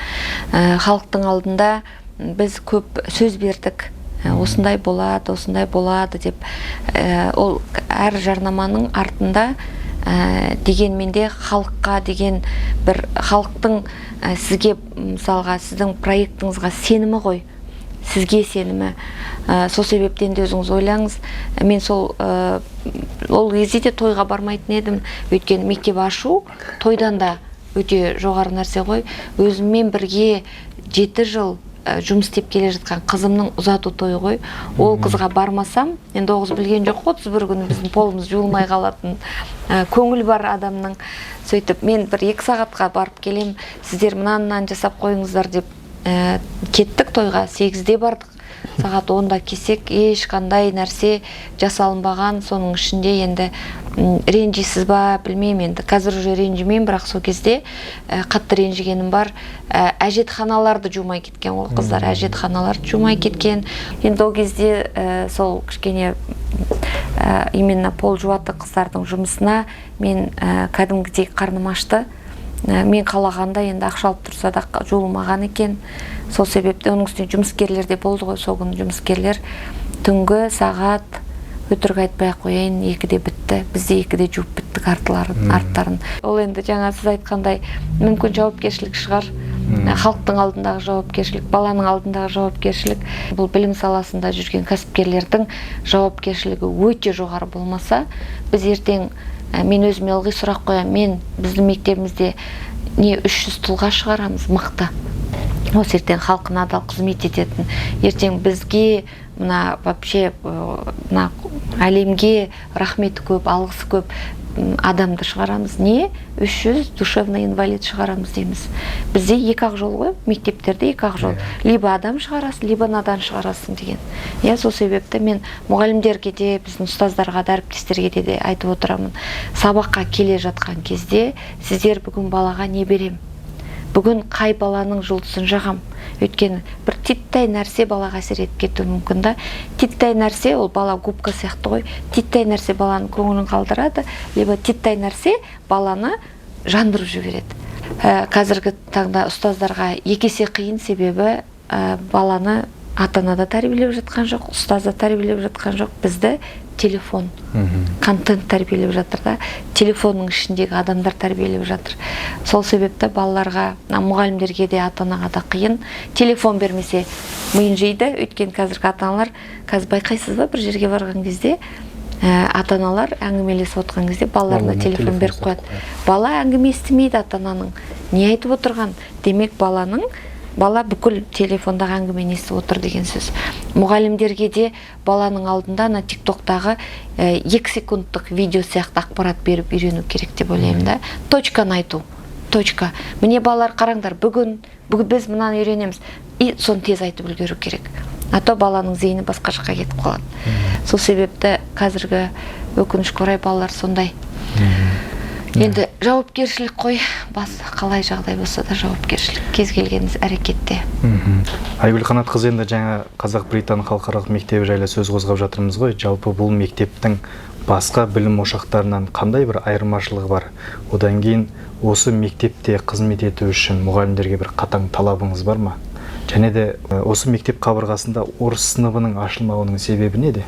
S2: Халықтың алдында біз көп сөз бердік. Осындай болады, осындай болады деп. Ол әр жарнаманың артында, дегенмен де халыққа деген бір, халықтың сізге, мысалға, сіздің проектіңізға сенімі ғой, сізге сенімі. Сол себептен де өзіңіз ойлаңыз, мен сол ол кезде де тойға бармайтын едім, өйткені мектеп ашу тойдан да өте жоғары нәрсе ғой. Өзіммен бірге 7 жыл жұмыс істеп келе жатқан қызымның ұзату тойы ғой. Ол қызға бармасам, енді ол қыз білген жоқ қой 31 күні біздің полымыз жуылмай қалатын. Көңіл бар адамның. Сөйтіп мен бір 2 сағатқа барып келем, сіздер мынаны, мынаны жасап қойыңыздар деп, кеттік тойға. 8-де бардық, сағат 10-да келсек, ешқандай нәрсе жасалынбаған. Соның ішінде енді ренжисіз ба, білмеймін, енді қазір уже ренжімеймін, бірақ сол кезде қатты ренжігенім бар. Әжетханаларды жумай кеткен ғой қыздар, әжетханаларды жумай кеткен. Енді ол кезде сол кішкене именно пол жуатын қыздардың жұмысына мен кәдімгідей қарным ашты. Мен қалағанда енді ақша алып тұрса да жуылмаған екен. Сол себепті, оның үстіне жұмыскерлер де болды ғой сол күні. Жұмыскерлер түнгі сағат, өтірік айтпай ақ қояйын, 2-де бітті. Біз де 2-де жуып біттік артларын, арттарын. Ол енді жаңа сіз айтқандай, мүмкін, жауапкершілік шығар. Халықтың алдындағы жауапкершілік, баланың алдындағы жауапкершілік. Бұл білім саласында жүрген кәсіпкерлердің жауапкершілігі өте жоғары болмаса, біз ертең, мен өзіме ылғи сұрақ қоямын, мен біздің мектебімізде не 300 тұлға шығарамыз мықты, осы ертең халқына адал қызмет ететін, ертең бізге мына вообще мына әлемге рахметі көп, алғысы көп адамды шығарамыз, не 300 душевный инвалид шығарамыз дейміз. Бізде екі ақ жол ғой, мектептерде екі ақ жол: либо адам шығарасың, либо надан шығарасың деген, иә. Сол себепті мен мұғалімдерге де, біздің ұстаздарға да, әріптестерге де айтып отырамын: сабаққа келе жатқан кезде сіздер бүгін балаға не берем, бүгін қай баланың жұлдызын жағам? Өйткені бір титтәй нәрсе балаға әсер етіп кетуі мүмкін да. Титтәй нәрсе, ол бала губка сияқты ғой, титтәй нәрсе баланың көңілін қалдырады, либо титтәй нәрсе баланы жандырып жібереді. Қазіргі таңда ұстаздарға екі есе қиын, себебі баланы ата ана да тәрбиелеп жатқан жоқ, ұстаз да тәрбиелеп жатқан жоқ, бізді телефон, контент тәрбиелеп жатыр да, телефонның ішіндегі адамдар тәрбиелеп жатыр. Сол себепті балаларға, мына мұғалімдерге де, ата анаға да қиын. Телефон бермесе, миын жейді. Өйткені қазіргі ата аналар, қазір байқайсыз ба, бір жерге барған кезде ата аналар әңгімелесіп отқан кезде балаларына
S1: балаларына
S2: телефон
S1: телефон
S2: беріп
S1: ұстатып
S2: қояды.
S1: Қояды.
S2: Бала әңгіме естімейді, ата ананың не айтып отырған. Демек, бала бүкіл телефондағы әңгімені естіп отыр деген сөз. Мұғалімдерге де баланың алдында ана Тик Токтағы 2 секундтық видео сияқты ақпарат беріп үйрену керек деп ойлаймын да. Точканы айту, точка: міне, балалар, қараңдар, бүгін біз мынаны үйренеміз, и соны тез айтып үлгеру керек, а то баланың зейіні басқа жаққа кетіп қалады. Сол себепті қазіргі, өкінішке орай, балалар сондай. Енді жауапкершілік қой, бас қалай жағдай болса да жауапкершілік кез келген іс әрекетте.
S1: Айгүл Қанатқызы, енді жаңа Қазақ Британ халықаралық мектебі жайлы сөз қозғап жатырмыз ғой. Жалпы, бұл мектептің басқа білім ошақтарынан қандай бір айырмашылығы бар? Одан кейін осы мектепте қызмет ету үшін мұғалімдерге бір қатаң талабыңыз бар ма? Және де осы мектеп қабырғасында орыс сыныбының ашылмауының себебі неде?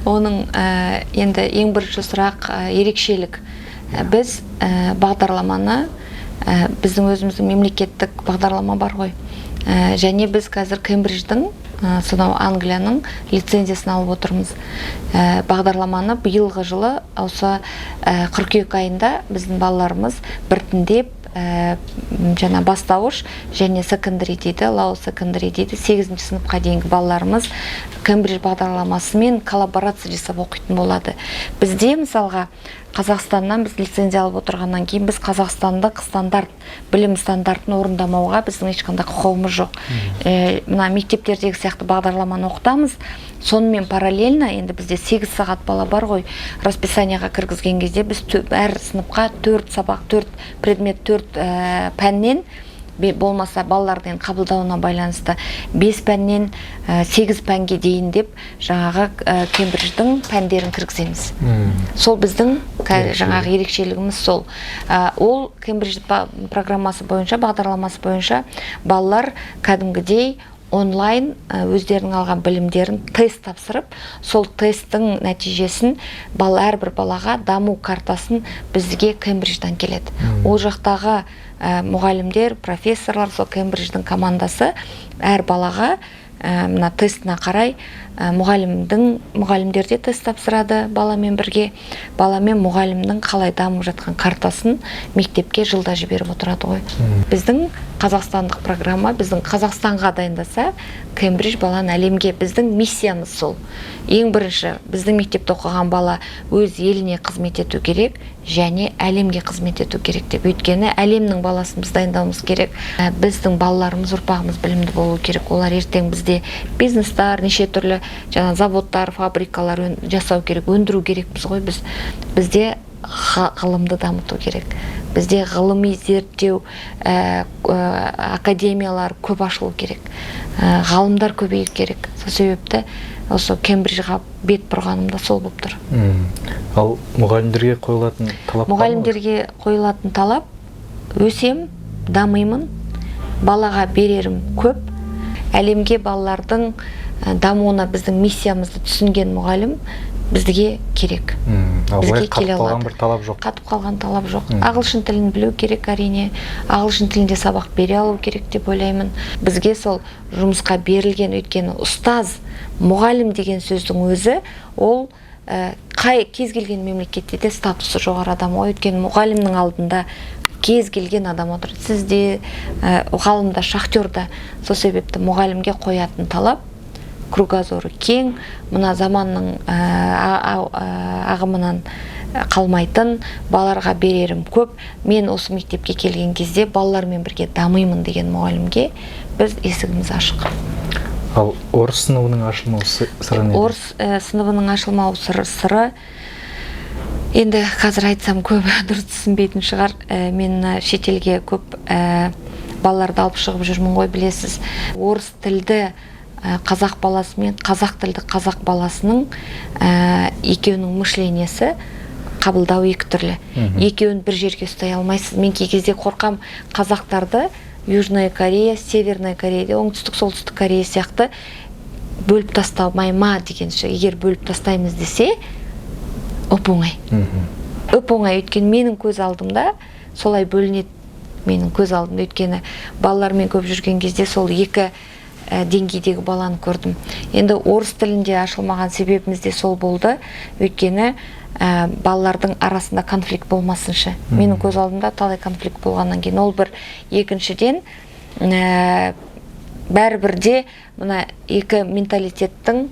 S2: Оның енді ең бірінші сұрақ, ерекшелік. Біз бағдарламаны, біздің өзіміздің мемлекеттік бағдарлама бар ғой. Және біз қазір Кембридждің, сонау Англияның лицензиясын алып отырмыз. Бағдарламаны биылғы жылы осы қыркүйек айында біздің балаларымыз біртіндеп жаңа бастауыш және secondary дейді, lower secondary дейді, сегізінші сыныпқа дейінгі балаларымыз Кембридж бағдарламасымен коллаборация жасап оқитын болады. Бізде, мысалға, Қазақстаннан біз лицензия алып отырғаннан кейін, біз қазақстандық стандарт, білім стандартын орындамауға біздің ешқандай құқығымыз жоқ. Мына мектептердегі сияқты бағдарламаны оқытамыз. Сонымен параллельно енді бізде 8 сағат бала бар ғой, расписанияға кіргізген кезде біз әр сыныпқа төрт сабақ, төрт предмет, төрт пәннен, болмаса балалардың енді қабылдауына байланысты бес пәннен, сегіз пәнге дейін деп жаңағы Кембридждің пәндерін кіргіземіз. Сол біздің
S1: Ерекшелігі.
S2: жаңағы ерекшелігіміз сол. Ол Кембридж программасы бойынша, бағдарламасы бойынша балалар кәдімгідей онлайн өздерінің алған білімдерін тест тапсырып, сол тесттің нәтижесін бала, әрбір балаға даму картасын бізге Кембридждан келеді. Ол жақтағы мұғалімдер, профессорлар, сол Кембридждің командасы әр балаға мына тестіне қарай, мұғалімдер де тест тапсырады баламен бірге. Бала мен мұғалімнің қалай дамып жатқан картасын мектепке жылда жіберіп отырады ғой. Біздің қазақстандық программа біздің Қазақстанға дайындаса, Кембридж баланы әлемге. Біздің миссиямыз сол: ең бірінші біздің мектепте оқыған бала өз еліне қызмет ету керек және әлемге қызмет ету керек деп. Өйткені әлемнің баласын біз дайындауымыз керек. Біздің балаларымыз, ұрпағымыз білімді болу керек. Олар ертең бізде бизнестар, неше түрлі жаңа заводтар, фабрикалар жасау керек, өндіру керекпіз ғой біз. Бізде ғылымды дамыту керек, бізде ғылыми зерттеу академиялар көп ашылу керек, ғалымдар көбею керек. Сол себепті осы Кембриджға бет бұрғаным да сол болып тұр.
S1: Ал мұғалімдерге қойылатын талап бар ма?
S2: Мұғалімдерге қойылатын талап: өсем, дамимын, балаға берерім көп, әлемге балалардың дамуына, біздің миссиямызды түсінген мұғалім бізге керек.
S1: Ал
S2: Бізге
S1: былай қатып
S2: келе
S1: қалған
S2: алады.
S1: бір талап жоқ.
S2: Қатып қалған талап жоқ. Ағылшын тілін білу керек, әрине. Ағылшын тілінде сабақ бере алу керек деп ойлаймын. Бізге сол жұмысқа берілген, өйткені ұстаз, мұғалім деген сөздің өзі ол қай кез келген мемлекетте де статусы жоғары адам ғой. Өйткені мұғалімнің алдында кез келген адам отырады. Сіз де, ғалым да, шахтер да. Сол себепті мұғалімге қоятын талап кругозоры кең, мына заманның ағымынан қалмайтын, балаларға берерім көп, мен осы мектепке келген кезде балалармен бірге дамимын деген мұғалімге біз есігіміз ашық.
S1: Ал орыс сыныбының ашылмау сыры неде?
S2: Орыс сыныбының ашылмау сыры енді қазір айтсам көбі дұрыс түсінбейтін шығар. Мен мына шетелге көп балаларды алып шығып жүрмін ғой, білесіз. Орыс тілді қазақ баласы мен қазақ тілді қазақ баласының екеуінің мышлениесі, қабылдауы екі түрлі. Екеуін бір жерге ұстай алмайсыз. Мен кей кезде қорқам, қазақтарды Южная Корея, Северная Корея, оңтүстік, солтүстік Корея сияқты бөліп тастамай ма дегенше. Егер бөліп тастаймыз десе, оп оңай. Оп оңай, өйткені менің көз алдымда солай бөлінеді, менің көз алдымда. Өйткені балалармен көп жүрген кезде сол екі деңгейдегі баланы көрдім. Енді орыс тілінде ашылмаған себебіміз де сол болды, өйткені балалардың арасында конфликт болмасыншы. Менің көз алдымда талай конфликт болғаннан кейін ол бір. Екіншіден, бәрібір де мына екі менталитеттің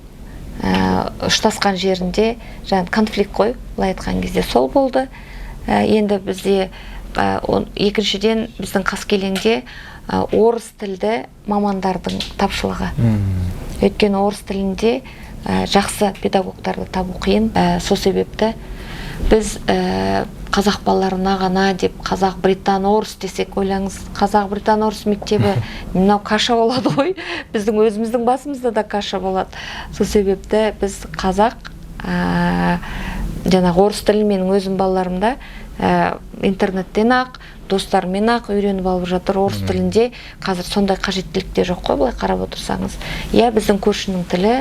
S2: ұштасқан жерінде жаңа конфликт қой, былай айтқан кезде сол болды. Енді бізде екіншіден, біздің Қаскелеңде орыс тілді мамандардың тапшылығы. Өйткені орыс тілінде жақсы педагогтарды табу қиын. Сол себепті біз қазақ балаларына ғана деп, қазақ, британ, орыс десек, ойлаңыз, қазақ, британ, орыс мектебі мынау каша болады ғой, біздің өзіміздің басымызда да каша болады. Сол себепті біз қазақ, жаңағы орыс тілін менің өзім балаларымда интернеттен ақ, достарымен ақ үйреніп алып жатыр орыс тілінде. Қазір сондай қажеттілік те жоқ қой, былай қарап отырсаңыз. Иә, біздің көршінің тілі,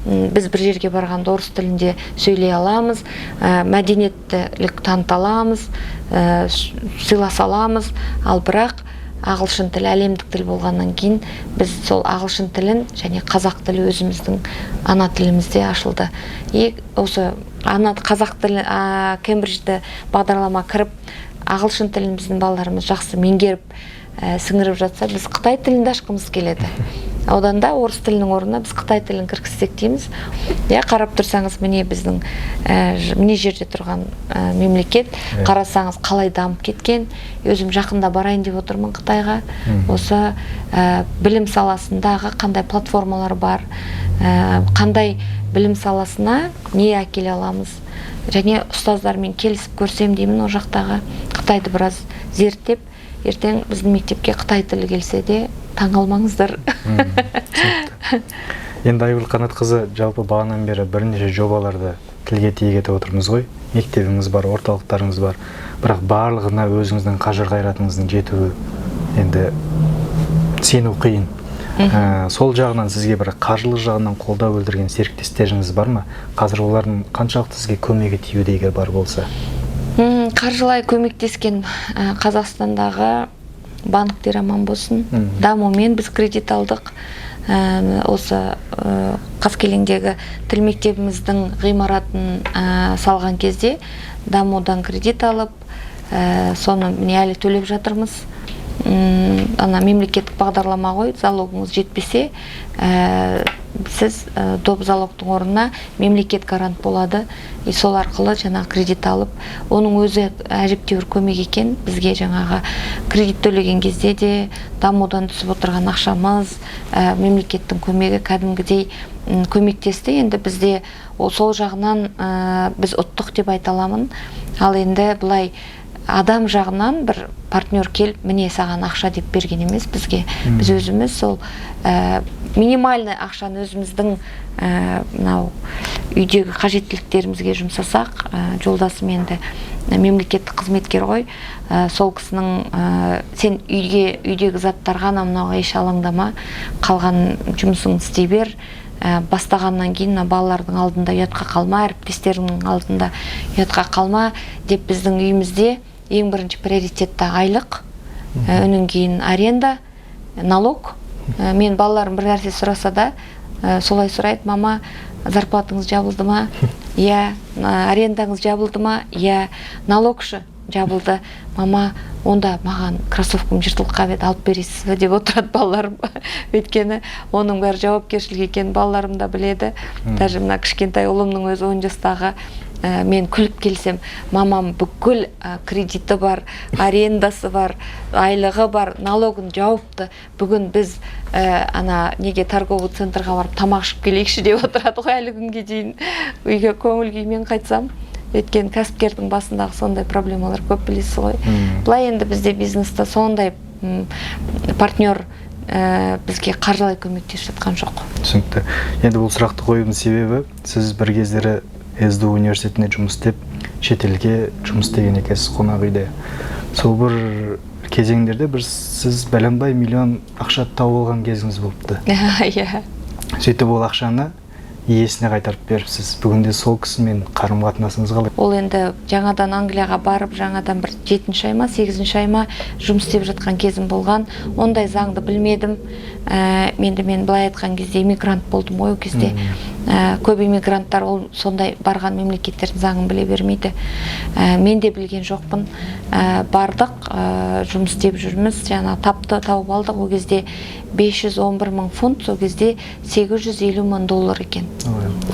S2: біз бір жерге барғанда орыс тілінде сөйлей аламыз, мәдениеттілік таныта аламыз, сыйласа аламыз. Ал бірақ ағылшын тілі әлемдік тіл болғаннан кейін, біз сол ағылшын тілін және қазақ тілі өзіміздің ана тілімізде ашылды. И осы ана қазақ тілі, Кембриджді бағдарлама кіріп, ағылшын тілін біздің балаларымыз жақсы меңгеріп, сіңіріп жатса, біз қытай тілін де ашқымыз келеді. Одан да орыс тілінің орнына біз қытай тілін кіргізсек дейміз. Иә, қарап тұрсаңыз, міне, біздің міне жерде тұрған мемлекет, қарасаңыз, қалай дамып кеткен. Өзім жақында барайын деп отырмын Қытайға. Осы білім саласындағы қандай платформалар бар, қандай білім саласына не әкеле аламыз, және ұстаздармен келісіп көрсем деймін. Ол жақтағы Қытайды біраз зерттеп, ертең біздің мектепке қытай тілі келсе де, таңғалмаңыздар.
S1: Түсінікті. Енді, Айгүл Қанатқызы, жалпы бағанадан бері бірнеше жобаларды тілге тиек етіп отырмыз ғой. Мектебіңіз бар, орталықтарыңыз бар, бірақ барлығына өзіңіздің қажыр қайратыңыздың жетуі енді сену қиын. Сол жағынан сізге бір қаржылық жағынан қолдау білдірген серіктестеріңіз бар ма? Қазір олардың қаншалықты сізге көмегі тиюде, егер бар болса?
S2: Қаржылай көмектескен Қазақстандағы банктер аман болсын. Дамумен біз кредит алдық. Осы Қаскелеңдегі тіл мектебіміздің ғимаратын салған кезде Дамудан кредит алып, соны міне әлі төлеп жатырмыз. Ана мемлекеттік бағдарлама ғой, залогыңыз жетпесе, сіз доп залогтың орнына мемлекет гарант болады, и сол арқылы жаңағы кредит алып, оның өзі әжептәуір көмек екен бізге. Жаңағы кредит төлеген кезде де Дамудан түсіп отырған ақшамыз, мемлекеттің көмегі кәдімгідей көмектесті. Енді бізде ол сол жағынан біз ұттық деп айта аламын. Ал енді былай адам жағынан бір партнер келіп, міне, саған ақша деп берген емес бізге. Біз өзіміз сол минимальный ақшаны өзіміздің мынау үйдегі қажеттіліктерімізге жұмсасақ, жолдасым енді мемлекеттік қызметкер ғой, сол кісінің сен үйге, үйдегі заттарға, анау мынауға еш алаңдама, қалған жұмысыңды істей бер. Бастағаннан кейін мына балалардың алдында ұятқа қалма, әріптестеріңнің алдында ұятқа қалма деп. Біздің үйімізде ең бірінші приоритетті айлық, одан кейін аренда, налог. Мен балаларым бір нәрсе сұраса да, солай сұрайды: «Мама, зарплатаңыз жабылды ма?» «Иә». «Арендаңыз жабылды ма?» «Иә». «Налог ше?» «Жабылды». «Мама, онда маған кроссовкам жыртылып қалып еді, алып бересіз бе?» деп отырады балаларым. Өйткені оның бәрі жауапкершілік екенін балаларым да біледі. Даже мына кішкентай ұлымның өзі, 10 жастағы, мен күліп келсем: «Мамам бүкіл кредиті бар, арендасы бар, айлығы бар, налогын жауыпты. Бүгін біз ана неге, торговый центрға барып тамақ ішіп келейікші», — деп отырады ғой әлі күнге дейін, үйге көңіл күймен қайтсам. Өйткені кәсіпкердің басындағы сондай проблемалар көп, білесіз ғой. Былай енді бізде бизнеста сондай партнер бізге қаржылай көмектесіп жатқан жоқ.
S1: Түсінікті. Енді бұл сұрақты қоюдың себебі, сіз бір кездері СДУ университетінде жұмыс істеп, шетелге жұмыс істеген екенсіз қонақ үйде. Сол бір кезеңдерде бір сіз бәленбай миллион ақша тауып алған кезіңіз болыпты.
S2: Иә.
S1: Сөйтіп ол ақшаны иесіне қайтарып беріпсіз. Бүгінде сол кісімен қарым қатынасыңыз қалай?
S2: Ол енді жаңадан Англияға барып, жаңадан бір жетінші ай ма, сегізінші ай ма жұмыс істеп жатқан кезім болған. Ондай заңды білмедім. Енді мен былай айтқан кезде иммигрант болдым ғой ол кезде. Көп иммигранттар ол сондай барған мемлекеттердің заңын біле бермейді. Мен де білген жоқпын. Бардық, жұмыс істеп жүрміз, жаңа тапты, тауып алдық. Ол кезде 511 мың фунт, сол кезде 850 мың доллар екен.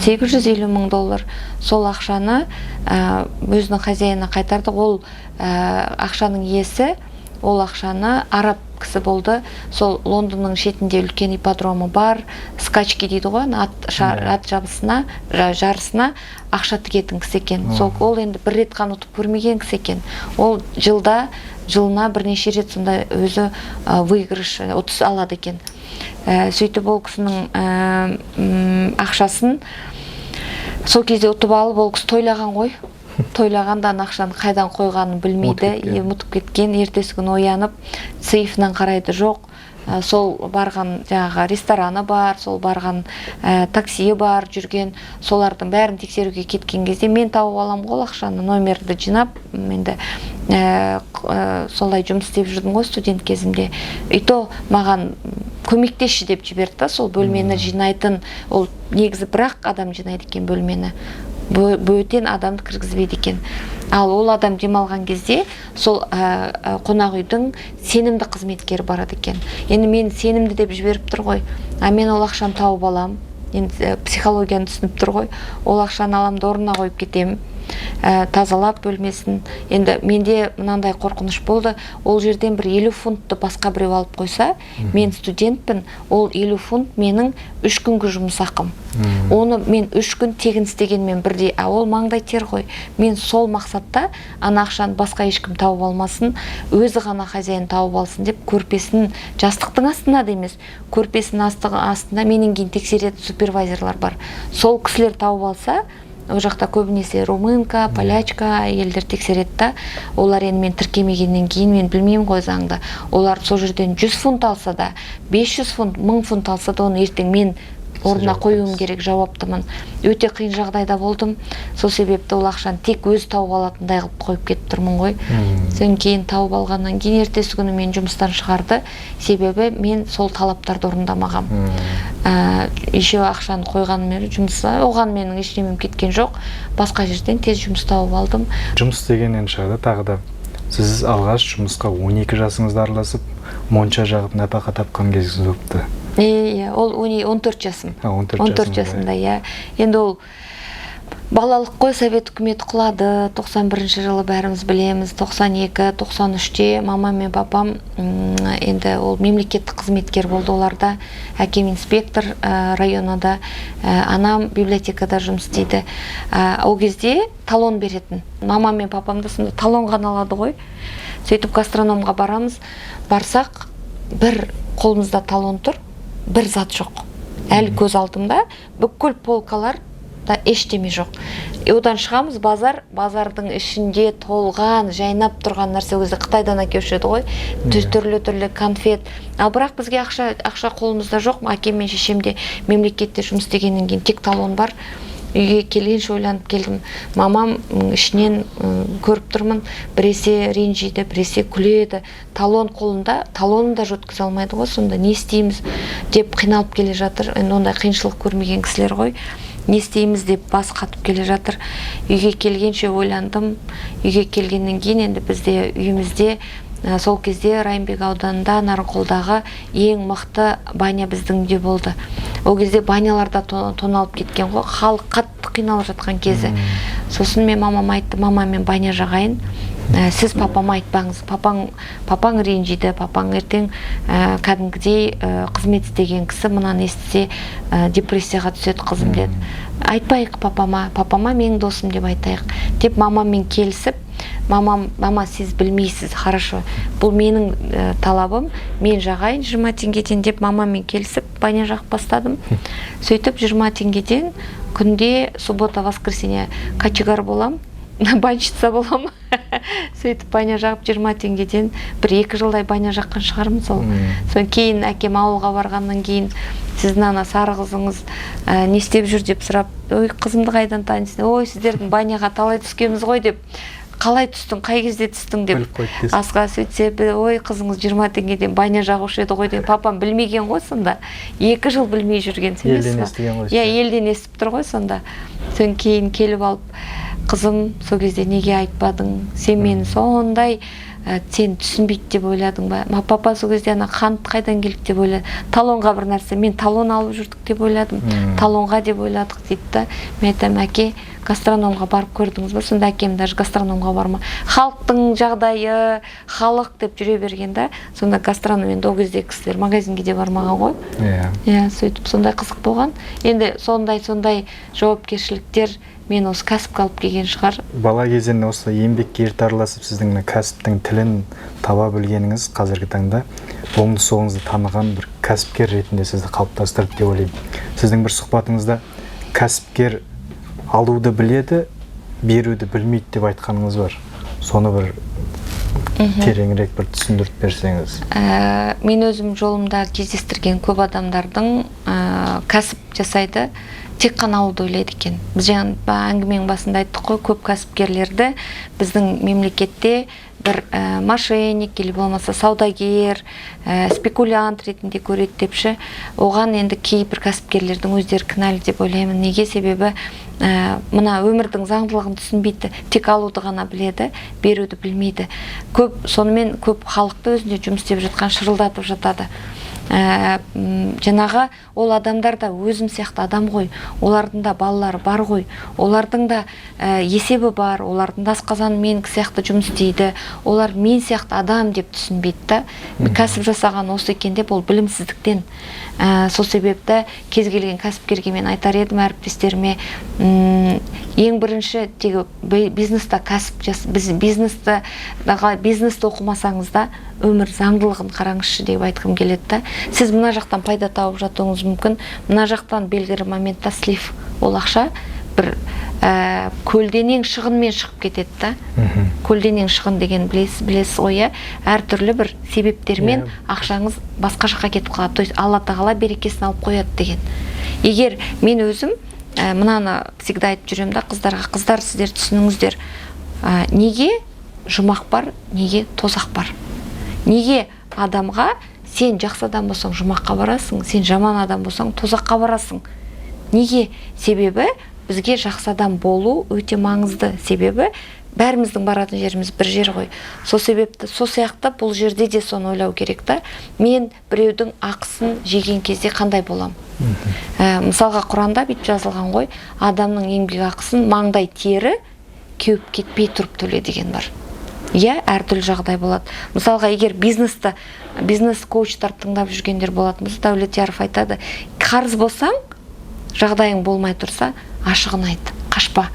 S2: 850 мың доллар. Сол ақшаны өзінің хозяинына қайтардық. Ол ақшаның иесі, ол ақшаны араб кісі болды. Сол Лондонның шетінде үлкен ипподромы бар, скачки дейді ғой, ана ат, ат жабысына, жарысына ақша тігетін кісі екен. Сол ол енді бір рет қана ұтып көрмеген кісі екен, ол жылда, жылына бірнеше рет сондай өзі выигрыш, ұтыс алады екен. Сөйтіп ол кісінің ақшасын сол кезде ұтып алып, ол кісі тойлаған ғой. Тойлағанда ана ақшаны қайдан қойғанын білмейді.
S1: Ұмытып кеткен.
S2: Иә, ұмытып кеткен. Ертесі күні оянып, сейфінен қарайды, жоқ. Сол барған жаңағы рестораны бар, сол барған таксиі бар жүрген, солардың бәрін тексеруге кеткен кезде мен тауып аламын ғой ол ақшаны, номерді жинап. Енді солай жұмыс істеп жүрдім ғой студент кезімде. И то маған көмектесші деп жіберді да, сол бөлмені жинайтын. Ол негізі бір ақ адам жинайды екен бөлмені, бөтен адамды кіргізбейді екен. Ал ол адам демалған кезде сол қонақ үйдің сенімді қызметкері барады екен. Енді мені сенімді деп жіберіп тұр ғой, а мен ол ақшаны тауып алам. Енді психологияны түсініп тұр ғой. Ол ақшаны аламын да, орнына қойып кетемін, тазалап бөлмесін. Енді менде мынандай қорқыныш болды: ол жерден бір 50 фунтты басқа біреу алып қойса, мен студентпін, ол 50 фунт менің 3 күнгі жұмыс ақым. Оны мен 3 күн тегін істегенмен бірдей, а ол маңдай тер ғой. Мен сол мақсатта ана ақшаны басқа ешкім тауып алмасын, өзі ғана хозяин тауып алсын деп, көрпесін, жастықтың астына да емес, көрпесінің астында. Менен кейін тексеретін супервайзерлар бар, сол кісілер тауып алса. Ол жақта көбінесе румынка, полячка әйелдер тексереді да. Олар енді мен тіркемегеннен кейін, мен білмеймін ғой заңды, олар сол жерден 100 фунт алса да, 500 фунт, 1000 фунт алса да, оны ертең мен орнына қоюым керек, жауаптымын. Өте қиын жағдайда болдым. Сол себепті ол ақшаны тек өзі тауып алатындай қылып қойып кетіп тұрмын ғой. Содан кейін тауып алғаннан кейін ертесі күні мен жұмыстан шығарды, себебі мен сол талаптарды орындамағам. Еще ақшаны қойғанымен жұмысқа, оған менің ештемем кеткен жоқ, басқа жерден тез жұмыс тауып алдым.
S1: Жұмыс істегеннен шығады тағы да, сіз алғаш жұмысқа 12 жасыңызда араласып, монша жағып нәпақа тапқан кезіңіз болыпты.
S2: Иә, ол 14 жасым.
S1: А, 14
S2: 14
S1: жасыңызда.
S2: жасымда, иә. Енді ол балалық қой. Совет үкіметі құлады 91 жылы, бәріміз білеміз. 92, 93-те мамам мен папам, енді ол мемлекеттік қызметкер болды оларда. Әкем инспектор районода, анам библиотекада жұмыс істейді. Ол кезде талон беретін. Мамам мен папам да сонда талон ғана алады ғой. Сөйтіп гастрономға барамыз. Барсақ, бір қолымызда талон тұр, бір зат жоқ. Әлі көз алдымда, бүкіл полкалар да, ештеме жоқ. И одан шығамыз, базар, базардың ішінде толған, жайнап тұрған нәрсе. Ол кезде Қытайдан әкелуші еді ғой, түрлі түрлі конфет. Ал бірақ бізге ақша қолымызда жоқ. Әкем мен шешем де мемлекетте жұмыс істегеннен кейін тек талон бар. Үйге келгенше ойланып келдім. Мамам ішінен, көріп тұрмын, біресе ренжиді, біресе күледі. Талон қолында, талонын даже өткізе алмайды ғой, сонда не істейміз деп қиналып келе жатыр. Енді ондай қиыншылық көрмеген кісілер ғой, не істейміз деп бас қатып келе жатыр. Үйге келгенше ойландым. Үйге келгеннен кейін енді бізде үйімізде, сол кезде Райымбек ауданында, Нарынқолдағы ең мықты баня біздің үйде болды. Ол кезде банялар да тоналып кеткен ғой, халық қатты қиналып жатқан кезі. Сосын мен мамама айттым: «Мама, мен баня жағайын. Сіз папама айтпаңыз, папаң ренжиді, папаң ертең, кәдімгідей, қызмет істеген кісі, мынаны естісе, депрессияға түседі, қызым», – деді. «Айтпайық папама, папама менің досым деп айтайық», – деп мамаммен келісіп, мамам: «Мама, сіз білмейсіз, хорошо, бұл менің талабым, мен жағайын 20 теңгеден», – деп мамаммен келісіп баня жағып бастадым. Сөйтіп 20 теңгеден күнде, суббота, воскресенье кочегар болам, банщица боламын. Сөйтіп баня жағып, 20 теңгеден 1-2 жылдай баня жаққан шығармын сол. Содан кейін әкем ауылға барғаннан кейін: «Сіздің ана сары қызыңыз не істеп жүр?» – деп сұрап: «Ой, қызымды қайдан танисың? Ой, сіздердің баняға талай түскенбіз ғой», – деп. «Қалай түстің, қай кезде түстің?» – деп
S1: Біліп қойды десің.
S2: Асқа сөйтсе, «Ой, қызыңыз 20 теңгеден баня жағушы еді ғой» деген. Папам білмеген ғой сонда, 2 жыл білмей жүрген, сенесіз
S1: Елден
S2: ба?
S1: естіген ғой.
S2: Иә, елден естіп тұр ғой сонда. Содан кейін келіп алып: «Қызым, сол кезде неге айтпадың? Сен мені сондай, сен түсінбейді деп ойладың ба?» «Ма, папа, сол кезде ана қант қайдан келді деп ойладым, талонға бір нәрсе, мен талон алып жүрдік деп ойладым, талонға деп ойладық», – дейді да. Мен айтамын: «Әке, гастрономға барып көрдіңіз ба?» Сонда әкем даже гастрономға барма, халықтың жағдайы, халық деп жүре берген да. Сонда гастроном, енді ол кезде кісілер магазинге де бармаған ғой. Иә, сөйтіп сондай қызық болған. Енді сондай жауапкершіліктер мен осы кәсіпке алып келген шығар.
S1: Бала кезден осы еңбекке ерте араласып, сіздің мына кәсіптің тілін таба білгеніңіз қазіргі таңда оңды солыңызды таныған бір кәсіпкер ретінде сізді қалыптастырды деп ойлаймын. Сіздің бір сұхбатыңызда «кәсіпкер алуды біледі, беруді білмейді» деп айтқаныңыз бар. Соны бір тереңірек бір түсіндіріп берсеңіз.
S2: Мен өзім жолымда кездестірген көп адамдардың, кәсіп жасайды, тек қана алуды ойлайды екен. Біз жаңа әңгіменің басында айттық қой, көп кәсіпкерлерді біздің мемлекетте бір мошенник или болмаса саудагер, спекулянт ретінде көреді деп ше. Оған енді кейбір кәсіпкерлердің өздері кінәлі деп ойлаймын. Неге? Себебі мына өмірдің заңдылығын түсінбейді, тек алуды ғана біледі, беруді білмейді көп. Сонымен көп халықты, өзінде жұмыс істеп жатқан, шырылдатып жатады. Жаңағы ол адамдар да өзім сияқты адам ғой, олардың да балалары бар ғой, олардың да есебі бар, олардың да асқазаны менікі сияқты жұмыс істейді, олар мен сияқты адам деп түсінбейді да. Кәсіп жасаған осы екен деп, ол білімсіздіктен. Сол себепті кез келген кәсіпкерге мен айтар едім, әріптестеріме, ең бірінші тегі бизнеста кәсіп біз бизнесті оқымасаңыз да, өмір заңдылығын қараңызшы деп айтқым келеді да. Сіз мына жақтан пайда тауып жатуыңыз мүмкін, мына жақтан белгілі моментта слив, ол ақша бір көлденең шығынмен шығып кетеді да. Көлденең шығын деген білесіз ғой, иә, әртүрлі бір себептермен ақшаңыз басқа жаққа кетіп қалады, то есть Алла тағала берекесін алып қояды деген. Егер мен өзім мынаны всегда айтып жүремін да қыздарға: «Қыздар, сіздер түсініңіздер, неге жұмақ бар, неге тозақ бар? Неге адамға сен жақсы адам болсаң, жұмаққа барасың, сен жаман адам болсаң, тозаққа барасың? Неге?» Себебі бізге жақсы адам болу өте маңызды, себебі бәріміздің баратын жеріміз бір жер ғой. Сол себепті, сол сияқты бұл жерде де соны ойлау керек та: мен біреудің ақысын жеген кезде қандай болам? Мысалға, Құранда бүйтіп жазылған ғой: адамның еңбек ақысын маңдай тері кеуіп кетпей тұрып төле деген бар. Иә, әртүрлі жағдай болады. Мысалға, егер бизнесті, бизнес коучтарды тыңдап жүргендер болатын болса, Дәулетияров айтады: қарыз болсаң, жағдайың болмай тұрса, ашығын айт, қашпа.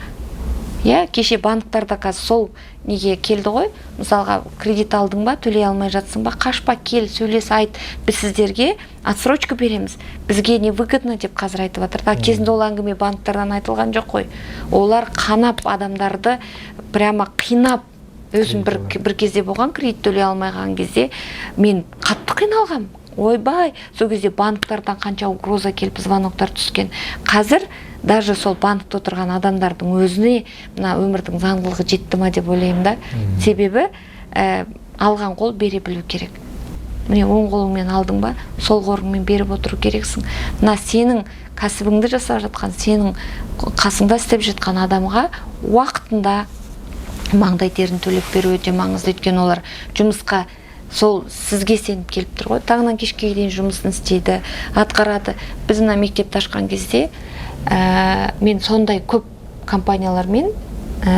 S2: Иә, кеше банктарда қазір сол неге келді ғой. Мысалға, кредит алдың ба, төлей алмай жатсың ба, қашпа, кел, сөйлес, айт, біз сіздерге отсрочка береміз, бізге невыгодно деп қазір айтып жатыр да. Кезінде ол әңгіме банктардан айтылған жоқ қой. Олар қанап, адамдарды прямо қинап. Өзім бір кезде болған, кредит төлей алмай қалған кезде мен қатты қиналғанмын. Ойбай, сол кезде банктардан қанша угроза келіп, звоноктар түскен. Қазір даже сол банкте отырған адамдардың өзіне мына өмірдің заңдылығы жетті ма деп ойлаймын да. Себебі алған қол бере білу керек. Міне, оң қолыңмен алдың ба, сол қолыңмен беріп отыру керексің. Мына сенің кәсібіңді жасап жатқан, сенің қасыңда істеп жатқан адамға уақытында маңдай терін төлеп беру өте маңызды. Өйткені олар жұмысқа сол сізге сеніп келіп тұр ғой, таңнан кешке дейін жұмысын істейді, атқарады. Біз мына мектепті ашқан кезде мен сондай көп компаниялармен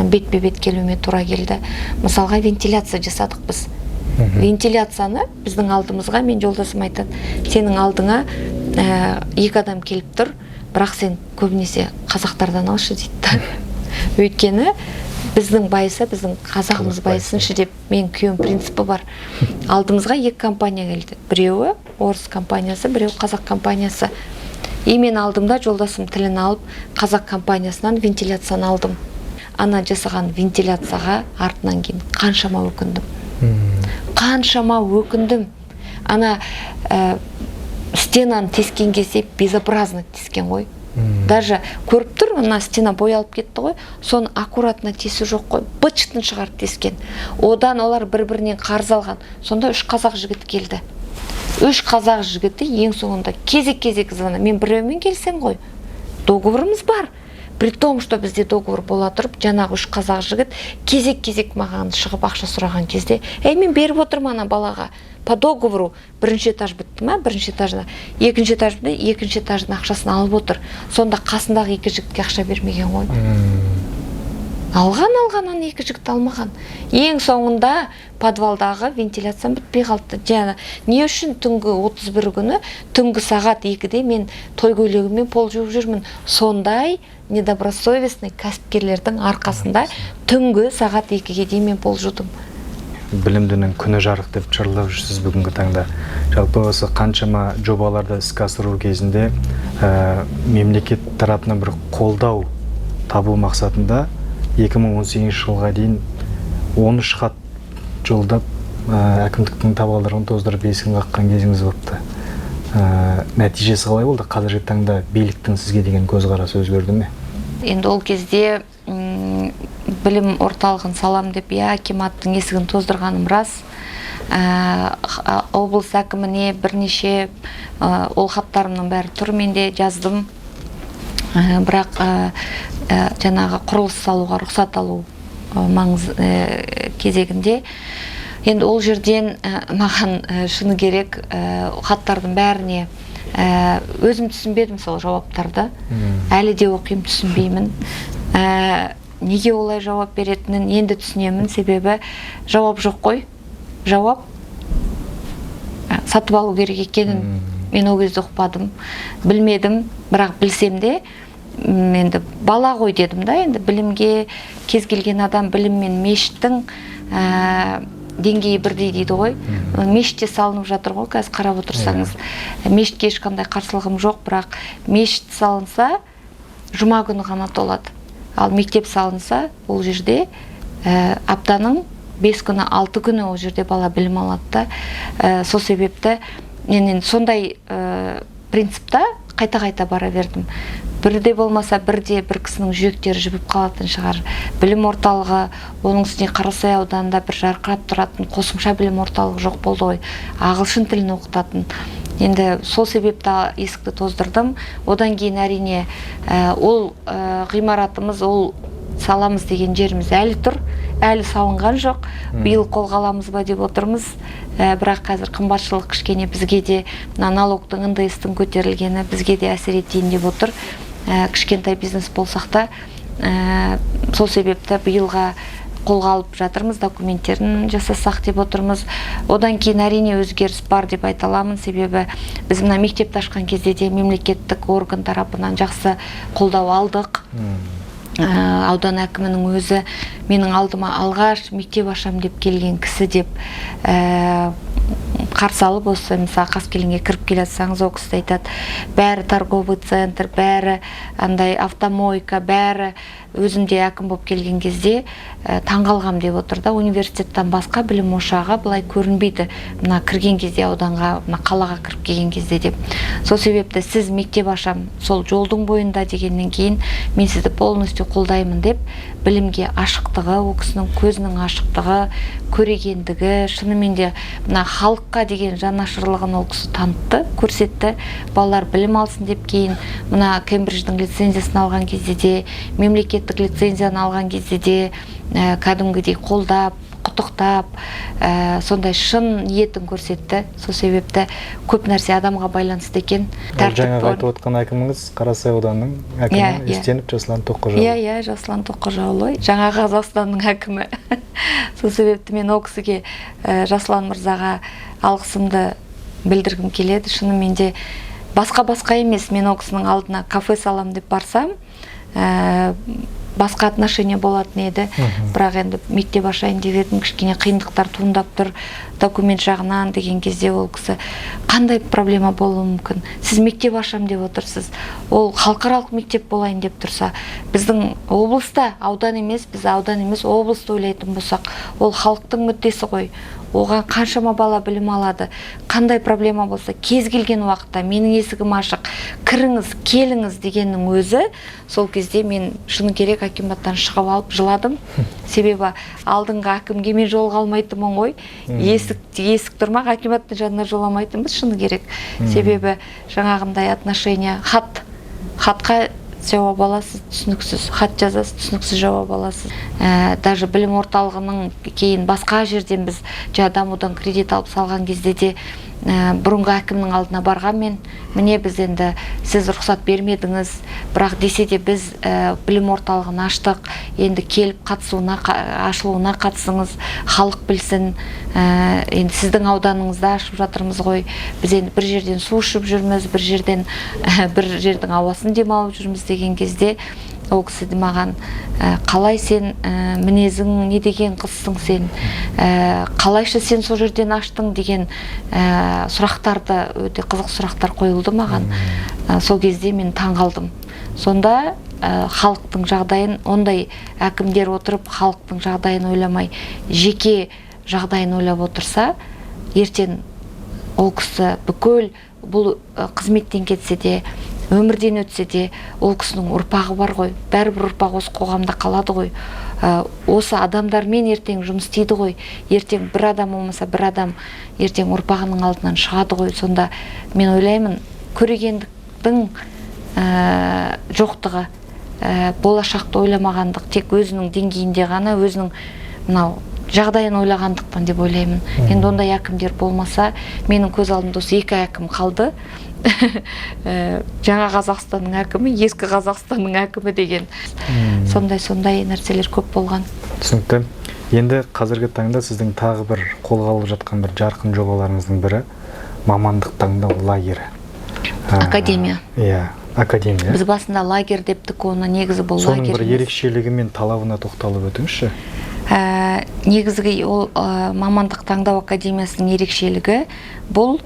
S2: бетпе бет келуіме тура келді. Мысалға, вентиляция жасадық біз. Вентиляцияны біздің алдымызға, мен жолдасым айтады: «Сенің алдыңа екі адам келіп тұр, бірақ сен көбінесе қазақтардан алшы», — дейді да. Өйткені біздің байыса, біздің қазағымыз
S1: Қазақ.
S2: байысыншы деп менің күйеуім принципі бар. Алдымызға екі компания келді: біреуі орыс компаниясы, біреуі қазақ компаниясы. И мен алдымда жолдасым тілін алып, қазақ компаниясынан вентиляцияны алдым. Ана жасаған вентиляцияға артынан кейін қаншама өкіндім, қаншама өкіндім. Ана стенаны тескен кезде безобразно тескен ғой. Даже көріп тұр, мына стена боялып кетті ғой, соны аккуратно тесу жоқ қой, быт-шытын шығарып тескен. Одан олар бір бірінен қарыз алған. Сонда үш қазақ жігіті келді. Үш қазақ жігіті ең соңында кезек кезек звонок. Мен біреумен келсем ғой, договорымыз бар. При том что бізде договор бола тұрып, жаңағы үш қазақ жігіт кезек кезек маған шығып ақша сұраған кезде, ей, мен беріп отырмын ана балаға по договору. Бірінші этаж бітті ма, бірінші этажына, екінші этаж бітті, екінші этаждың ақшасын алып отыр. Сонда қасындағы екі жігітке ақша бермеген ғой. Алған, алған, ана екі жігіт алмаған. Ең соңында подвалдағы вентиляциям бітпей қалды. Жаңа не үшін түнгі 31 күні, түнгі сағат 2-де мен той көйлегіммен пол жуып жүрмін? Сондай недобросовестный кәсіпкерлердің арқасында түнгі сағат 2-ге дейін мен пол жудым.
S1: Білімдінің күні жарық деп жырлап жүрсіз бүгінгі таңда. Жалпы, осы қаншама жобаларды іске асыру кезінде мемлекет тарапынан бір қолдау табу мақсатында 2018 жылға дейін 13 хат жолдап, әкімдіктің табалдырығын тоздырып, есігін қаққан кезіңіз болыпты. Нәтижесі қалай болды? Қазіргі таңда биліктің сізге деген көзқарасы өзгерді ме?
S2: Енді ол кезде білім орталығын салам деп, иә, акиматтың есігін тоздырғаным рас. Облыс әкіміне бірнеше ол хаттарымның бәрі тұр менде, жаздым. Бірақ жаңағы құрылыс салуға рұқсат алу маңыз кезегінде енді ол жерден маған шыны керек, хаттардың бәріне өзім түсінбедім сол жауаптарды. Әлі де оқимын, түсінбеймін. Неге олай жауап беретінін енді түсінемін. Себебі жауап жоқ қой. Жауап сатып алу керек екенін мен ол кезде ұқпадым, білмедім. Бірақ білсем де, енді бала ғой дедім да. Енді білімге кез келген адам, білім мен мешіттің деңгейі бірдей дейді ғой. Мешіт те салынып жатыр ғой қазір, қарап отырсаңыз. Мешітке ешқандай қарсылығым жоқ, бірақ мешіт салынса, жұма күні ғана толады, ал мектеп салынса, ол жерде аптаның 5 күні, 6 күні ол жерде бала білім алады да. Сол себепті мен енді сондай принципта қайта қайта бара бердім. Бірде болмаса бірде бір кісінің жүректері жібіп қалатын шығар. Білім орталығы, оның үстіне Қарасай ауданында бір жарқырап тұратын қосымша білім орталығы жоқ болды ғой, ағылшын тілін оқытатын. Енді сол себепті есікті тоздырдым. Одан кейін, әрине, ол ғимаратымыз, ол саламыз деген жеріміз әлі тұр, әлі салынған жоқ. Биыл қолға аламыз ба деп отырмыз. Бірақ қазір қымбатшылық кішкене бізге де, мына налогтың, НДС-тің көтерілгені бізге де әсер етейін деп отыр. Кішкентай бизнес болсақ та, сол себепті биылға қолға алып жатырмыз, документтерін жасасақ деп отырмыз. Одан кейін, әрине, өзгеріс бар деп айта аламын. Себебі біз мына мектепті ашқан кезде де мемлекеттік орган тарапынан жақсы қолдау алдық. Аудан әкімінің өзі менің алдыма алғаш мектеп ашам деп келген кісі деп қарсы алып, осы, мысалы, Қаскелеңге кіріп келе жатсаңыз, ол кісі де айтады: бәрі торговый центр, бәрі андай автомойка, бәрі. Өзім де әкім болып келген кезде таңғалғам деп отыр да. Университеттен басқа білім ошағы былай көрінбейді мына кірген кезде ауданға, мына қалаға кіріп келген кезде деп. Сол себепті сіз мектеп ашам сол жолдың бойында дегеннен кейін, мен сізді полностью қолдаймын деп. Білімге ашықтығы, ол кісінің көзінің ашықтығы, көрегендігі, шынымен де мына халыққа деген жанашырлығын ол кісі танытты, көрсетті, балалар білім алсын деп. Кейін мына Кембридждің лицензиясын алған кезде де, мемлекеттік лицензияны алған кезде де кәдімгідей қолдап, құттықтап, сондай шын ниетін көрсетті. Сол себепті көп нәрсе адамға байланысты екен.
S1: Ол жаңағы айтып отқан әкіміңіз Қарасай ауданының әкімі
S2: Иә, иә.
S1: Естенов Жасұлан Тоққожаұлы.
S2: Иә, Жасұлан Тоққожаұлы, жаңа Қазақстанның әкімі. Сол себепті мен ол кісіге, Жасұлан мырзаға алғысымды білдіргім келеді. Шынымен де басқа басқа емес, мен ол кісінің алдына кафе салам деп барсам, басқа отношение болатын еді. Бірақ енді мектеп ашайын деп едім, кішкене қиындықтар туындап тұр документ жағынан деген кезде, ол кісі: «Қандай проблема болуы мүмкін? Сіз мектеп ашам деп отырсыз, ол халықаралық мектеп болайын деп тұрса, біздің облыста, аудан емес, біз аудан емес, облысты ойлайтын болсақ, ол халықтың мүддесі ғой, оған қаншама бала білім алады. Қандай проблема болса, кез келген уақытта менің есігім ашық, кіріңіз, келіңіз», — дегеннің өзі. Сол кезде мен, шыны керек, акиматтан шығып алып жыладым. Себебі алдыңғы әкімге мен жолыға алмайтынмын ғой. Есік тұрмақ, акиматтың жанына жоламайтынбыз, шыны керек. Себебі жаңағындай отношения, хатқа жауап аласыз түсініксіз, хат жазасыз, түсініксіз жауап аласыз. Даже білім орталығының кейін басқа жерден біз жаңа дамудан кредит алып салған кезде де, бұрынғы әкімнің алдына барған мен: «Міне, біз енді, сіз рұқсат бермедіңіз, бірақ десе де біз білім орталығын аштық, енді келіп қатысуына, ашылуына қатысыңыз, халық білсін, енді сіздің ауданыңызда ашып жатырмыз ғой, біз енді бір жерден су ішіп жүрміз, бір жерден, бір жердің ауасын демалып жүрміз», — деген кезде, ол кісі де маған: «Қалай сен, мінезің не деген қызсың сен, қалайша сен сол жерден аштың?» — деген сұрақтарды, өте қызық сұрақтар қойылды маған. Сол кезде мен таңғалдым. Сонда халықтың жағдайын, ондай әкімдер отырып халықтың жағдайын ойламай, жеке жағдайын ойлап отырса, ертең ол кісі бүкіл бұл қызметтен кетсе де, өмірден өтсе де, ол кісінің ұрпағы бар ғой, бәрібір ұрпақ осы қоғамда қалады ғой. Осы адамдармен ертең жұмыс істейді ғой. Ертең бір адам болмаса, бір адам ертең ұрпағының алдынан шығады ғой. Сонда мен ойлаймын, көрегендіктің жоқтығы, болашақты ойламағандық, тек өзінің деңгейінде ғана, өзінің мынау жағдайын ойлағандықтан деп ойлаймын. Енді ондай әкімдер болмаса, менің көз алдымда осы екі әкім қалды: жаңа Қазақстанның әкімі, ескі Қазақстанның әкімі деген. Сондай нәрселер көп болған.
S1: Түсінікті. Енді қазіргі таңда сіздің тағы бір қолға алып жатқан бір жарқын жобаларыңыздың бірі — мамандық таңдау лагері.
S2: Академия.
S1: Иә, академия.
S2: Біз басында лагерь дептік оны, негізі бұл
S1: Соның
S2: лагерь
S1: бір
S2: емес.
S1: ерекшелігі мен талабына тоқталып өтіңізші.
S2: Негізгі ол мамандық таңдау академиясының ерекшелігі — бұл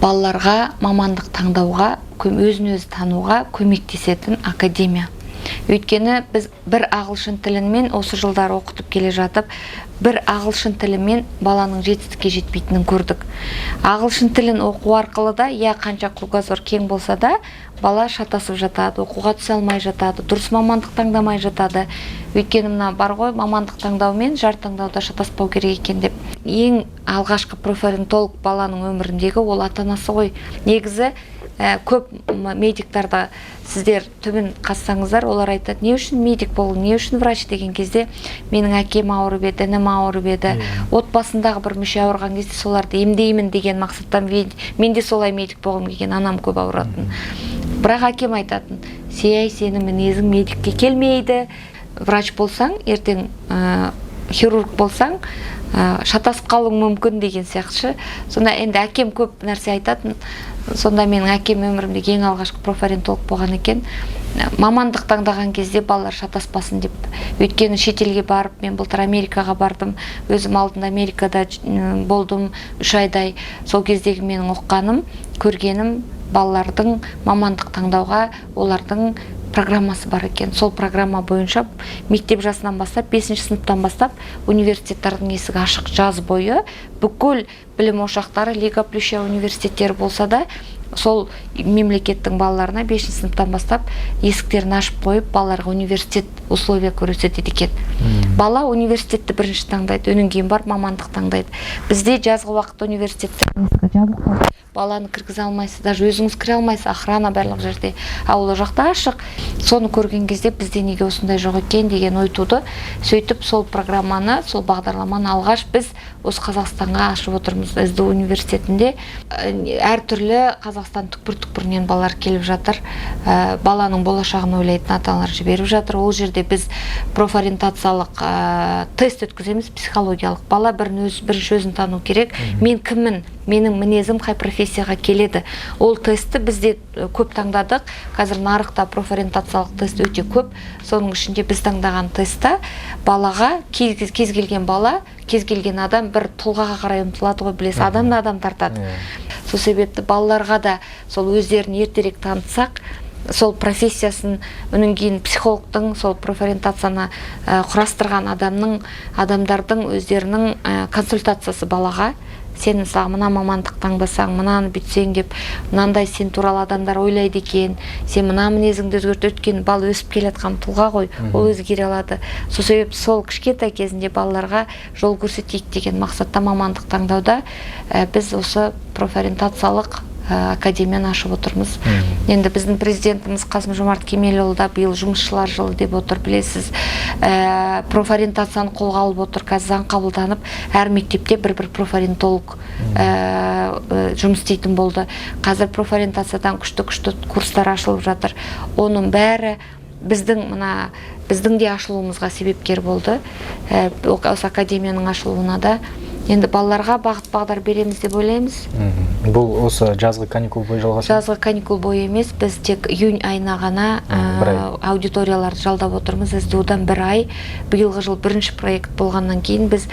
S2: балаларға мамандық таңдауға, өзін өзі тануға көмектесетін академия. Өйткені біз бір ағылшын тілімен осы жылдары оқытып келе жатып, бір ағылшын тілімен баланың жетістікке жетпейтінін көрдік. Ағылшын тілін оқу арқылы да, иә, қанша кругозор кең болса да, бала шатасып жатады, оқуға түсе алмай жатады, дұрыс мамандық таңдамай жатады. Өйткені мына бар ғой, мамандық таңдау мен жар таңдауда шатаспау керек екен деп. Ең алғашқы профориентолог баланың өміріндегі ол ата анасы ғой. Негізі көп медиктарда сіздер түбін қазсаңыздар, олар айтады: «Не үшін медик болдың, не үшін врач?» — деген кезде: «Менің әкем ауырып еді, інім ауырып еді, отбасындағы бір мүше ауырған кезде соларды емдеймін деген мақсаттан мен де солай медик болғым келген, анам көп ауыратын». Бірақ әкем айтатын: «Сей, сенің мінезің медикке келмейді, врач болсаң, ертең Хирург болсаң, шатасып қалуың мүмкін деген сияқты ше. Сонда енді әкем көп нәрсе айтатын. Сонда менің әкем өмірімдегі ең алғашқы профориентолог болған екен. Мамандық таңдаған кезде балалар шатаспасын деп. Өйткені шетелге барып, мен былтыр Америкаға бардым, өзім алдында Америкада болдым 3 айдай. Сол кездегі менің ұққаным, көргенім, балалардың мамандық таңдауға олардың программасы бар екен. Сол программа бойынша мектеп жасынан бастап, бесінші сыныптан бастап университеттердің есігі ашық. Жаз бойы бүкіл білім ошақтары, Лига Плюща университеттері болса да, сол мемлекеттің балаларына бесінші сыныптан бастап есіктерін ашып қойып, балаларға университет условия көрсетеді екен. Бала университетті бірінші таңдайды, одан кейін барып мамандық таңдайды. Бізде жазғы уақытта университеттер есігі жабық қалады, баланы кіргізе алмайсыз, даже өзіңіз кіре алмайсыз, охрана барлық жерде. А ол жақта ашық. Соны көрген кезде бізде неге осындай жоқ екен деген ой туды. Сөйтіп сол программаны, сол бағдарламаны алғаш біз осы Қазақстанға ашып отырмыз СДУ университетінде. Әртүрлі Қазақстан түкпір түкпірінен балалар келіп жатыр. Баланың болашағын ойлайтын ата аналар жіберіп жатыр. Ол жерде біз профориентациялық тест өткіземіз, психологиялық. Бала бірінші өзін тану керек: мен кіммін, менің мінезім қай профессияға келеді. Ол тестті бізде көп таңдадық. Қазір нарықта профориентациялық тест өте көп. Соның ішінде біз таңдаған тестта балаға, кез келген бала, кез келген адам бір тұлғаға қарай ұмтылады ғой, білесіз, адамды адам тартады. Сол себепті балаларға да сол өздерін ертерек танытсақ, сол профессиясын, одан кейін психологтың, сол профориентацияны құрастырған адамның, адамдардың өздерінің консультациясы балаға: сен, мысалы, мына мамандық таңдасаң, мынаны бүйтсең деп, мынандай сен туралы адамдар ойлайды екен, сен мына мінезіңді өзгерт. Өйткені бала өсіп келе жатқан тұлға ғой, ол өзгере алады. Сол себепті сол кішкентай кезінде балаларға жол көрсетейік деген мақсатта мамандық таңдауда біз осы профориентациялық академияны ашып отырмыз. Енді біздің президентіміз Қасым Жомарт Кемелұлы да биыл жұмысшылар жылы деп отыр, білесіз. Профориентацияны қолға алып отыр. Қазір заң қабылданып, әр мектепте бір бір профориентолог жұмыс істейтін болды. Қазір профориентациядан күшті күшті курстар ашылып жатыр. Оның бәрі біздің мына біздің де ашылуымызға себепкер болды. Осы академияның ашылуына да енді балаларға бағыт бағдар береміз деп ойлаймыз.
S1: Бұл осы жазғы каникул бойы жалғасады?
S2: Жазғы каникул бойы емес, біз тек июнь айына ғана
S1: бір ай.
S2: Аудиторияларды жалдап отырмыз СДУ-дан бір ай. Биылғы жыл бірінші проект болғаннан кейін біз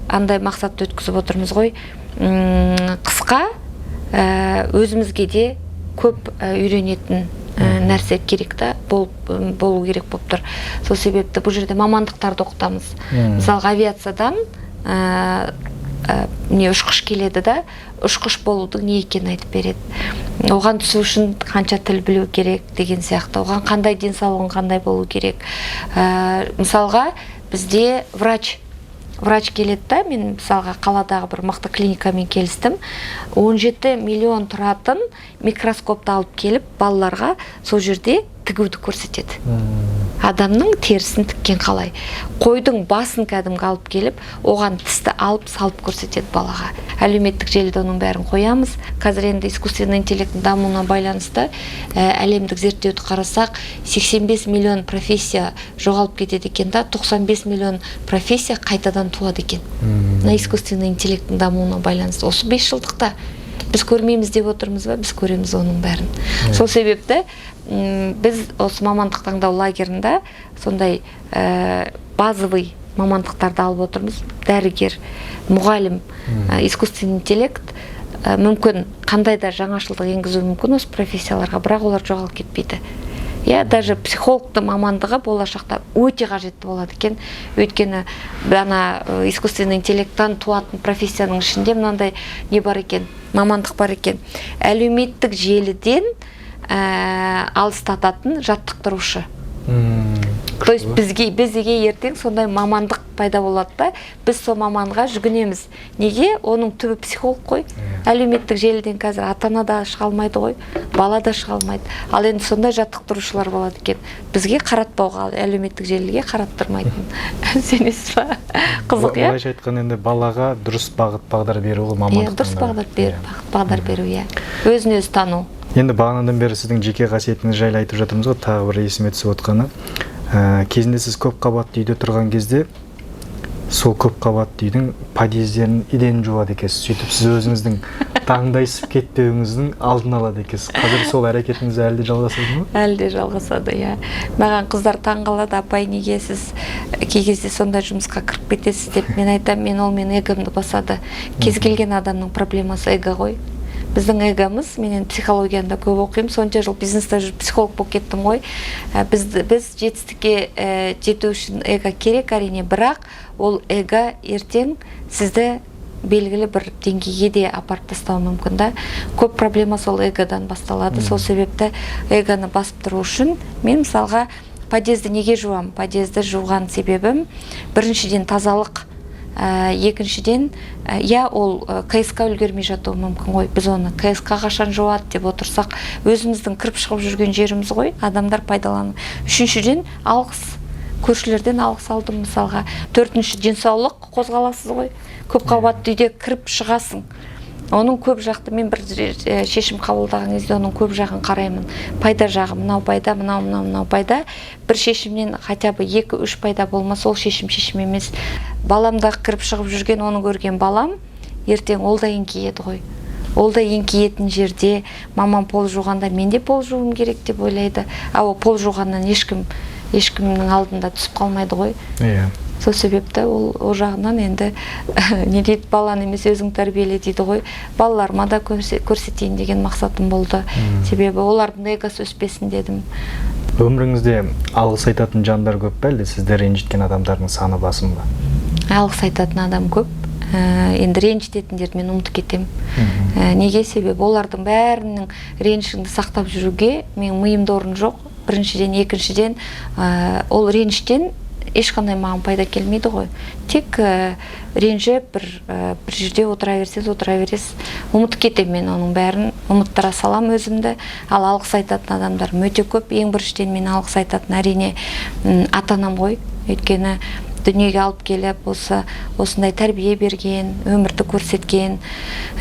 S2: андай мақсатты өткізіп отырмыз ғой. Қысқа, өзімізге де көп үйренетін нәрсе керек та болып, болу керек болып тұр. Сол себепті бұл жерде мамандықтарды оқытамыз. Мысалға, авиациядан не, ұшқыш келеді да, ұшқыш болудың не екенін айтып береді, оған түсу үшін қанша тіл білу керек деген сияқты, оған қандай, денсаулығың қандай болу керек. Мысалға, бізде врач келеді да, мен, мысалға, қаладағы бір мықты клиникамен келістім, 17 миллион тұратын микроскопты алып келіп, балаларға сол жерде тігуді көрсетеді, адамның терісін тіккен қалай, қойдың басын кәдімгі алып келіп, оған тісті алып салып көрсетеді балаға. Әлеуметтік желіде оның бәрін қоямыз. Қазір енді искусственный интеллекттің дамуына байланысты әлемдік зерттеуді қарасақ, 85 миллион профессия жоғалып кетеді екен да, 95 миллион профессия қайтадан туады екен мына искусственный интеллекттің дамуына байланысты. Осы 5 жылдықта біз көрмейміз деп отырмыз ба? Біз көреміз оның бәрін. Сол себепті біз осы мамандық таңдау лагерінде сондай базовый мамандықтарды алып отырмыз: дәрігер, мұғалім, искусственный интеллект. Мүмкін, қандай да жаңашылдық енгізуі мүмкін осы профессияларға, бірақ олар жоғалып кетпейді, иә. Даже психологтың мамандығы болашақта өте қажетті болады екен. Өйткені ана искусственный интеллекттан туатын профессияның ішінде мынандай не бар екен, мамандық бар екен: әлеуметтік желіден алыстататын жаттықтырушы. То есть бізге ертең сондай мамандық пайда болады да, біз сол маманға жүгінеміз. Неге? Оның түбі психолог қой. Әлеуметтік желіден қазір ата ана да шыға алмайды ғой, бала да шыға алмайды. Ал енді сондай жаттықтырушылар болады екен, бізге қаратпауға, әлеуметтік желіге қараттырмайтын. Сенесіз ба? Қызық, иә.
S1: Былайша айтқанда, енді балаға дұрыс бағыт бағдар беру ғой мамандық
S2: Иә, дұрыс
S1: таңдау.
S2: бағдар беру, бағыт бағдар беру, иә, өзін өзі тану.
S1: Енді бағанадан бері сіздің жеке қасиетіңіз жайлы айтып жатырмыз ғой. Тағы бір есіме түсіп отқаны Кезінде сіз көп қабатты үйде тұрған кезде сол көп қабатты үйдің подъездерін, еденін жуады екенсіз. Сөйтіп сіз өзіңіздің даңдайсып кетпеуіңіздің алдын алады екенсіз. Қазір сол әрекетіңіз әлі де жалғасады ма?
S2: Әлі де жалғасады, иә. Маған қыздар таңғалады: «Апай, неге сіз кей кезде сондай жұмысқа кіріп кетесіз?» – деп. Мен айтамын, мен ол менің эгомды басады. Кез келген адамның проблемасы эго ғой, біздің эгомыз. Мен енді психологияны да көп оқимын, сонша жыл бизнесте жүріп, психолог болып кеттім ғой. Біз жетістікке жету үшін эго керек, әрине, бірақ ол эго ертең сізді белгілі бір деңгейге де апарып тастауы мүмкін да. Көп проблема сол эгодан басталады. Сол себепті эгоны басып тұру үшін мен, мысалға, подъезді неге жуамын? Подъезді жуған себебім, біріншіден, тазалық, екіншіден, иә, ол КСК үлгермей жатуы мүмкін ғой. Біз оны КСК қашан жуады деп отырсақ, өзіміздің кіріп шығып жүрген жеріміз ғой, адамдар пайдалану. Үшіншіден, алғыс, көршілерден алғыс алдым, мысалға. Төртінші, денсаулық, қозғаласыз ғой, көп қабатты үйде кіріп шығасың. Оның көп жақты, мен бір шешім қабылдаған кезде оның көп жағын қараймын, пайда жағы, мынау пайда, мынау, мынау, мынау пайда. Бір шешімнен хотя бы екі үш пайда болмаса, ол шешім шешім емес. Балам да кіріп шығып жүрген, оны көрген балам ертең ол да еңкейеді ғой. Ол да еңкейетін жерде мамам пол жуғанда, мен де пол жууым керек деп ойлайды. А ол пол жуғаннан ешкім ешкімнің алдында түсіп қалмайды ғой. Сол себепті ол жағынан енді, не дейді, баланы емес, өзің тәрбиеле дейді ғой. Балаларыма да көрсетейін деген мақсатым болды, себебі олардың эгосы өспесін дедім.
S1: Өміріңізде алғыс айтатын жандар көп пе, әлде сізді ренжіткен адамдардың саны басым ба?
S2: Алғыс айтатын адам көп. Енді ренжітетіндерді мен ұмытып кетемін. Неге? Себебі олардың бәрінің ренішіңді сақтап жүруге менің миымда орын жоқ, біріншіден. Екіншіден, ол реніштен ешқандай маған пайда келмейді ғой. Тек ренжіп бір жерде отыра берсеңіз, отыра бересіз. Ұмытып кетемін мен оның бәрін, ұмыттыра саламын өзімді. Ал алғыс айтатын адамдар өте көп. Ең біріншіден, мен алғыс айтатын, әрине, ата анам ғой. Өйткені дүниеге алып келіп, осындай тәрбие берген, өмірді көрсеткен,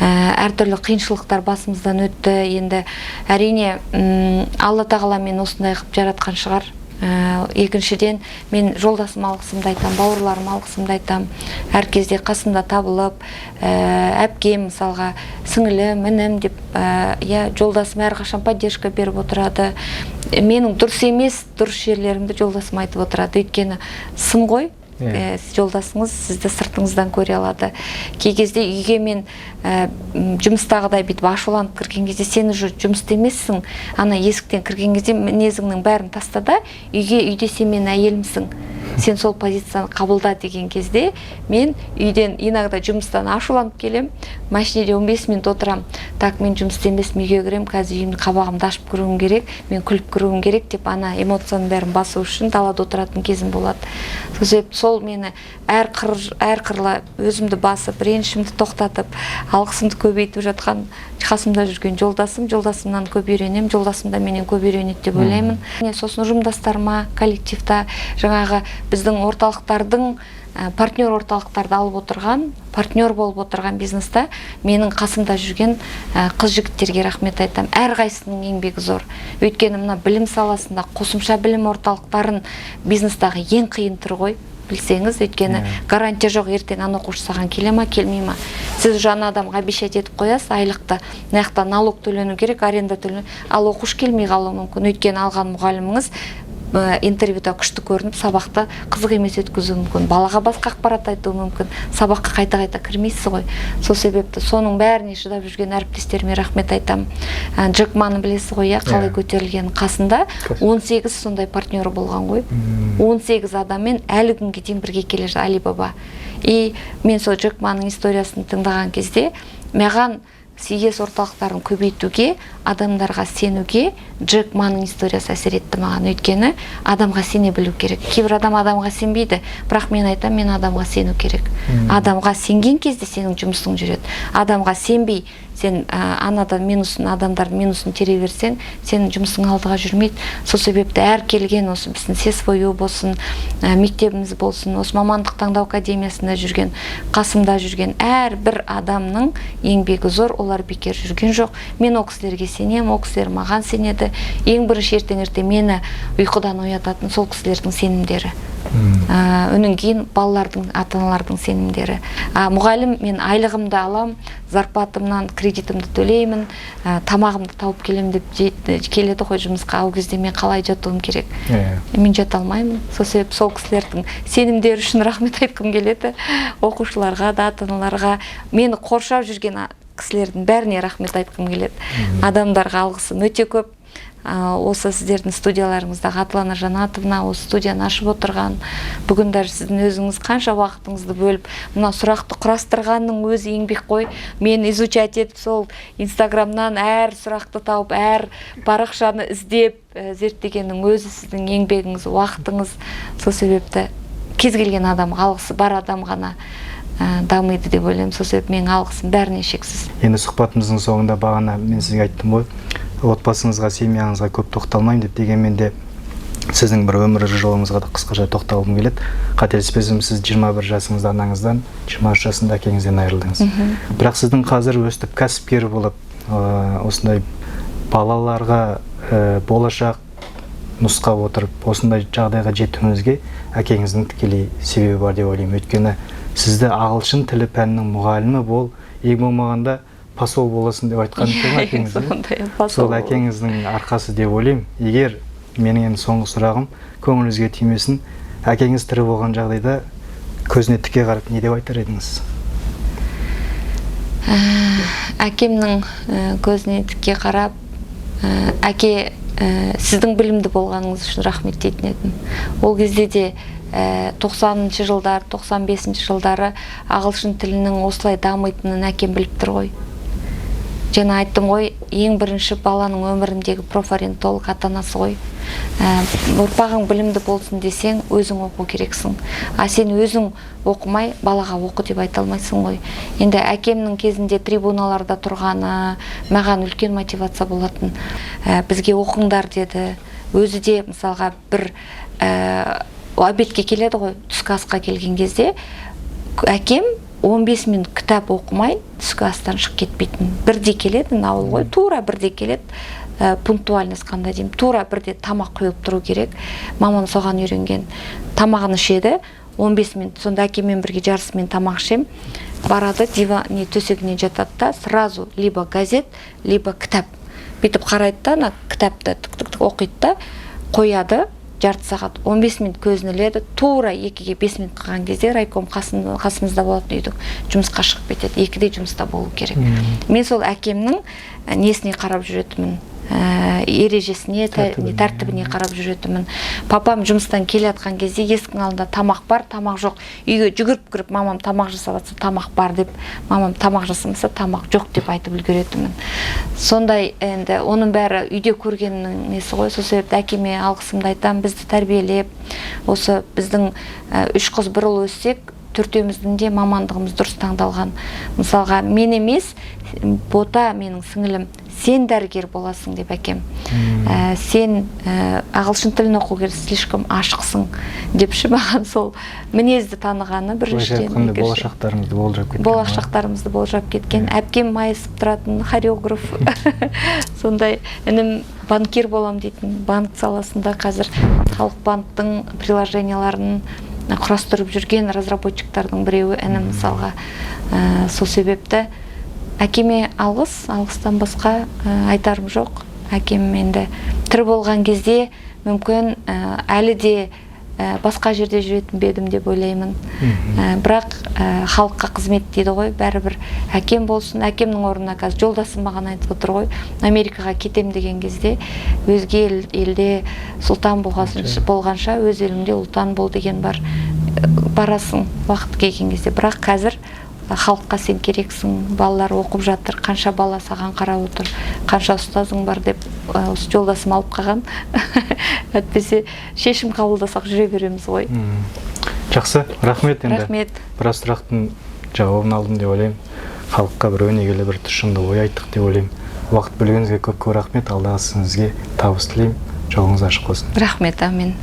S2: әртүрлі қиыншылықтар басымыздан өтті. Енді, әрине, Алла тағала мені осындай қылып жаратқан шығар. Екіншіден, мен жолдасыма алғысымды айтамын, бауырларыма алғысымды айтамын, әр кезде қасымда табылып, әпкем, мысалға, сіңілім, інім деп, иә, жолдасым әрқашан поддержка беріп отырады. Менің дұрыс емес, дұрыс жерлерімді жолдасым айтып отырады, өйткені сын ғой. Жолдасыңыз сізді сыртыңыздан көре алады. Кей кезде үйге мен жұмыстағыдай бүйтіп ашуланып кірген кезде: «Сен уже жұмыста емессің, ана есіктен кірген кезде мінезіңнің бәрін таста да үйге, үйде сен менің әйелімсің, сен сол позицияны қабылда», – деген кезде мен үйден иногда жұмыстан ашуланып келем, машинеде 15 минут отырамын. «Так, мен жұмыста емеспін, үйге кіремін, қазір үйімді, қабағымды ашып кіруім керек, мен күліп кіруім керек», – деп, ана эмоцияның бәрін басу үшін далада отыратын кезім болады. Сол себепті сол мені әр қырлы өзімді басып, ренішімді тоқтатып, алғысымды көбейтіп жатқан қасымда жүрген жолдасым. Жолдасымнан көп үйренемін, жолдасым да менен көп үйренеді деп ойлаймын. Міне, сосын ұжымдастарыма, коллективта, жаңағы біздің орталықтардың, партнер орталықтарды алып отырған, партнер болып отырған бизнеста менің қасымда жүрген қыз жігіттерге рахмет айтамын. Әрқайсысының еңбегі зор, өйткені мына білім саласында қосымша білім орталықтарын бизнестағы ең қиын түрі ғой, білсеңіз. Өйткені гарантия жоқ, ертең ана оқушы саған келе ма, келмей ма. Сіз уже ана адамға обещать етіп қоясыз айлықты, мына жақта налог төлену керек, аренда төлену, ал оқушы келмей қалуы мүмкін, өйткені алған мұғаліміңіз интервьюда күшті көрініп, сабақты қызық емес өткізуі мүмкін, балаға басқа ақпарат айтуы мүмкін, сабаққа қайта қайта кірмейсіз ғой. Сол себепті соның бәріне шыдап жүрген әріптестеріме рахмет айтамын. Джек Маны білесіз ғой, иә, қалай
S1: Иә.
S2: көтерілген? Қасында 18 сондай партнері болған ғой. 18 адаммен әлі күнге дейін бірге келе жатыр Алибаба. И мен сол Джек Маның историясын тыңдаған кезде маған CES орталықтарын көбейтуге, адамдарға сенуге Джек Маның историясы әсер етті маған. Өйткені адамға сене білу керек. Кейбір адам адамға сенбейді, бірақ мен айтамын, мен адамға сену керек. Адамға сенген кезде сенің жұмысың жүреді. Адамға сенбей, сен анадан минусын, адамдардың минусын тере берсең, сенің жұмысың алдыға жүрмейді. Сол себепті әр келген осы біздің ССВЮ болсын, мектебіміз болсын, осы мамандық таңдау академиясында жүрген, қасымда жүрген әрбір адамның еңбегі зор, олар бекер жүрген жоқ. Мен ол кісілерге сенемін, ол кісілер маған сенеді. келеді. Ең бірінші ертең ерте мені ұйқыдан оятатын сол кісілердің сенімдері. Онан кейін балалардың, ата аналардың сенімдері. Мұғалім мен айлығымды алам, зарплатамнан кредитімді төлеймін, тамағымды тауып келемін деп келеді ғой жұмысқа. Ол кезде мен қалай жатуым керек? Мен жата алмаймын. Сол себеп сол кісілердің сенімдері үшін рахмет айтқым келеді. Оқушыларға да, ата аналарға, мені қоршап жүрген кісілердің бәріне рахмет айтқым келеді. Адамдарға алғысым өте көп. Осы сіздердің студияларыңыздағы Атлана Жанатовна, осы студияны ашып отырған, бүгін даже сіздің өзіңіз қанша уақытыңызды бөліп мына сұрақты құрастырғанның өзі еңбек қой. Мен изучать етіп, сол инстаграмнан әр сұрақты тауып, әр парақшаны іздеп, зерттегеннің өзі сіздің еңбегіңіз, уақытыңыз. Сол себепті кез келген адамға алғысы бар адам ғана дамиды деп ойлаймын. Сол себепті менің алғысым бәріне шексіз.
S1: Енді сұхбатымыздың соңында бағана мен сізге айттым ғой, отбасыңызға, семьяңызға көп тоқталмаймын деп. Дегенмен де сіздің бір өмір жолыңызға да қысқаша тоқталғым келеді. Қателеспесем, сіз 21 жасыңызда анаңыздан, 23 жасында әкеңізден айырылдыңыз. Бірақ сіздің қазір өстіп кәсіпкер болып, осындай балаларға болашақ нұсқап отырып, осындай жағдайға жетуіңізге әкеңіздің тікелей себебі бар деп ойлаймын. Өйткені сізді ағылшын тілі пәнінің мұғалімі бол, ең болмағанда посол боласың деп айтқан екен ғой әкеңіз, иә?
S2: Сондай, посол
S1: Сол
S2: бол.
S1: әкеңіздің арқасы деп ойлаймын. Егер менің енді соңғы сұрағым көңіліңізге тимесін, әкеңіз тірі болған жағдайда көзіне тіке қарап не деп айтар едіңіз?
S2: Әкемнің көзіне тіке қарап, әке, сіздің білімді болғаныңыз үшін рахмет дейтін едім. Ол кезде де, 90-шы жылдар, 95-ші жылдары ағылшын тілінің осылай дамитынын әкем біліп тұр ғой. Жаңа айттым ғой, ең бірінші баланың өміріндегі профориентолог ата анасы ғой. Ұрпағың білімді болсын десең, өзің оқу керексің. А сен өзің оқымай, балаға оқы деп айта алмайсың ғой. Енді әкемнің кезінде трибуналарда тұрғаны маған үлкен мотивация болатын. Бізге оқыңдар деді. Өзі де мысалға бір обедке келеді ғой, түскі асқа келген кезде әкем 15 минут кітап оқымай түскі астан шығып кетпейтін. Бірде келеді, ауыл ғой, тура бірде келеді. Пунктуальность қандай деймін, тура бірде тамақ құйылып тұру керек. Мамам соған үйренген. Тамағын ішеді 15 минут, сонда әкеммен бірге жарысымен тамақ ішемін. Барады, диван, не, төсегіне жатады да, сразу либо газет, либо кітап. Бүйтіп қарайды да, ана кітапты тік тік тік оқиды да қояды. Жарты сағат, 15 минут көзін іледі. Тура 1:55 қалған кезде райком қасымызда болатын үйдің, жұмысқа шығып кетеді. 2-де жұмыста болу керек. Мен сол әкемнің несіне қарап жүретінмін, ережесіне,
S1: Тәртібіне.
S2: тәртібіне қарап жүретінмін. Папам жұмыстан келе жатқан кезде есіктің алдында тамақ бар, тамақ жоқ, үйге жүгіріп кіріп, мамам тамақ жасап жатса, тамақ бар деп, мамам тамақ жасамаса, тамақ жоқ деп айтып үлгеретінмін. Сондай енді оның бәрі үйде көргеннің несі ғой. Сол себепті әкеме алғысымды айтамын, бізді тәрбиелеп, осы біздің үш қыз бір ұл өссек, төртеуміздің де мамандығымыз дұрыс таңдалған. Мысалға, мен емес, Бота, менің сіңілім, сен дәрігер боласың деп әкем. Сен ағылшын тілін оқу керек, слишком ашықсың деп ше маған сол мінезді танығаны
S1: Былайша
S2: біріншіден.
S1: айтқанда,
S2: Екінші,
S1: болашақтарыңызды болжап кеткен ғой.
S2: Болашақтарымызды болжап кеткен. Әпкем майысып тұратын хореограф. Сондай інім банкир болам дейтін, банк саласында қазір Халық банктың приложенияларын құрастырып жүрген разработчиктардың біреуі інім мысалға. Сол себепті әкеме алғыс, алғыстан басқа айтарым жоқ. Әкем енді тірі болған кезде мүмкін әлі де басқа жерде жүретін бе едім деп ойлаймын. Бірақ халыққа қызмет дейді ғой, бәрібір әкем болсын, әкемнің орнына қазір жолдасым маған айтып отыр ғой, Америкаға кетем деген кезде, өзге елде сұлтан болғанша өз еліңде ұлтан бол деген бар. Барасың уақыт келген кезде, бірақ қазір халыққа сен керексің, балалар оқып жатыр, қанша бала саған қарап отыр, қанша ұстазың бар деп осы жолдасым алып қалған. Әйтпесе шешім қабылдасақ жүре береміз ғой.
S1: Жақсы, рахмет енді.
S2: Рахмет.
S1: Біраз сұрақтың жауабын алдым деп ойлаймын. Халыққа бір өнегелі, бір тұшымды ой айттық деп ойлаймын. Уақыт бөлгеніңізге көп көп рахмет. Алдағы ісіңізге табыс тілеймін. Жолыңыз ашық болсын.
S2: Рахмет, әмин.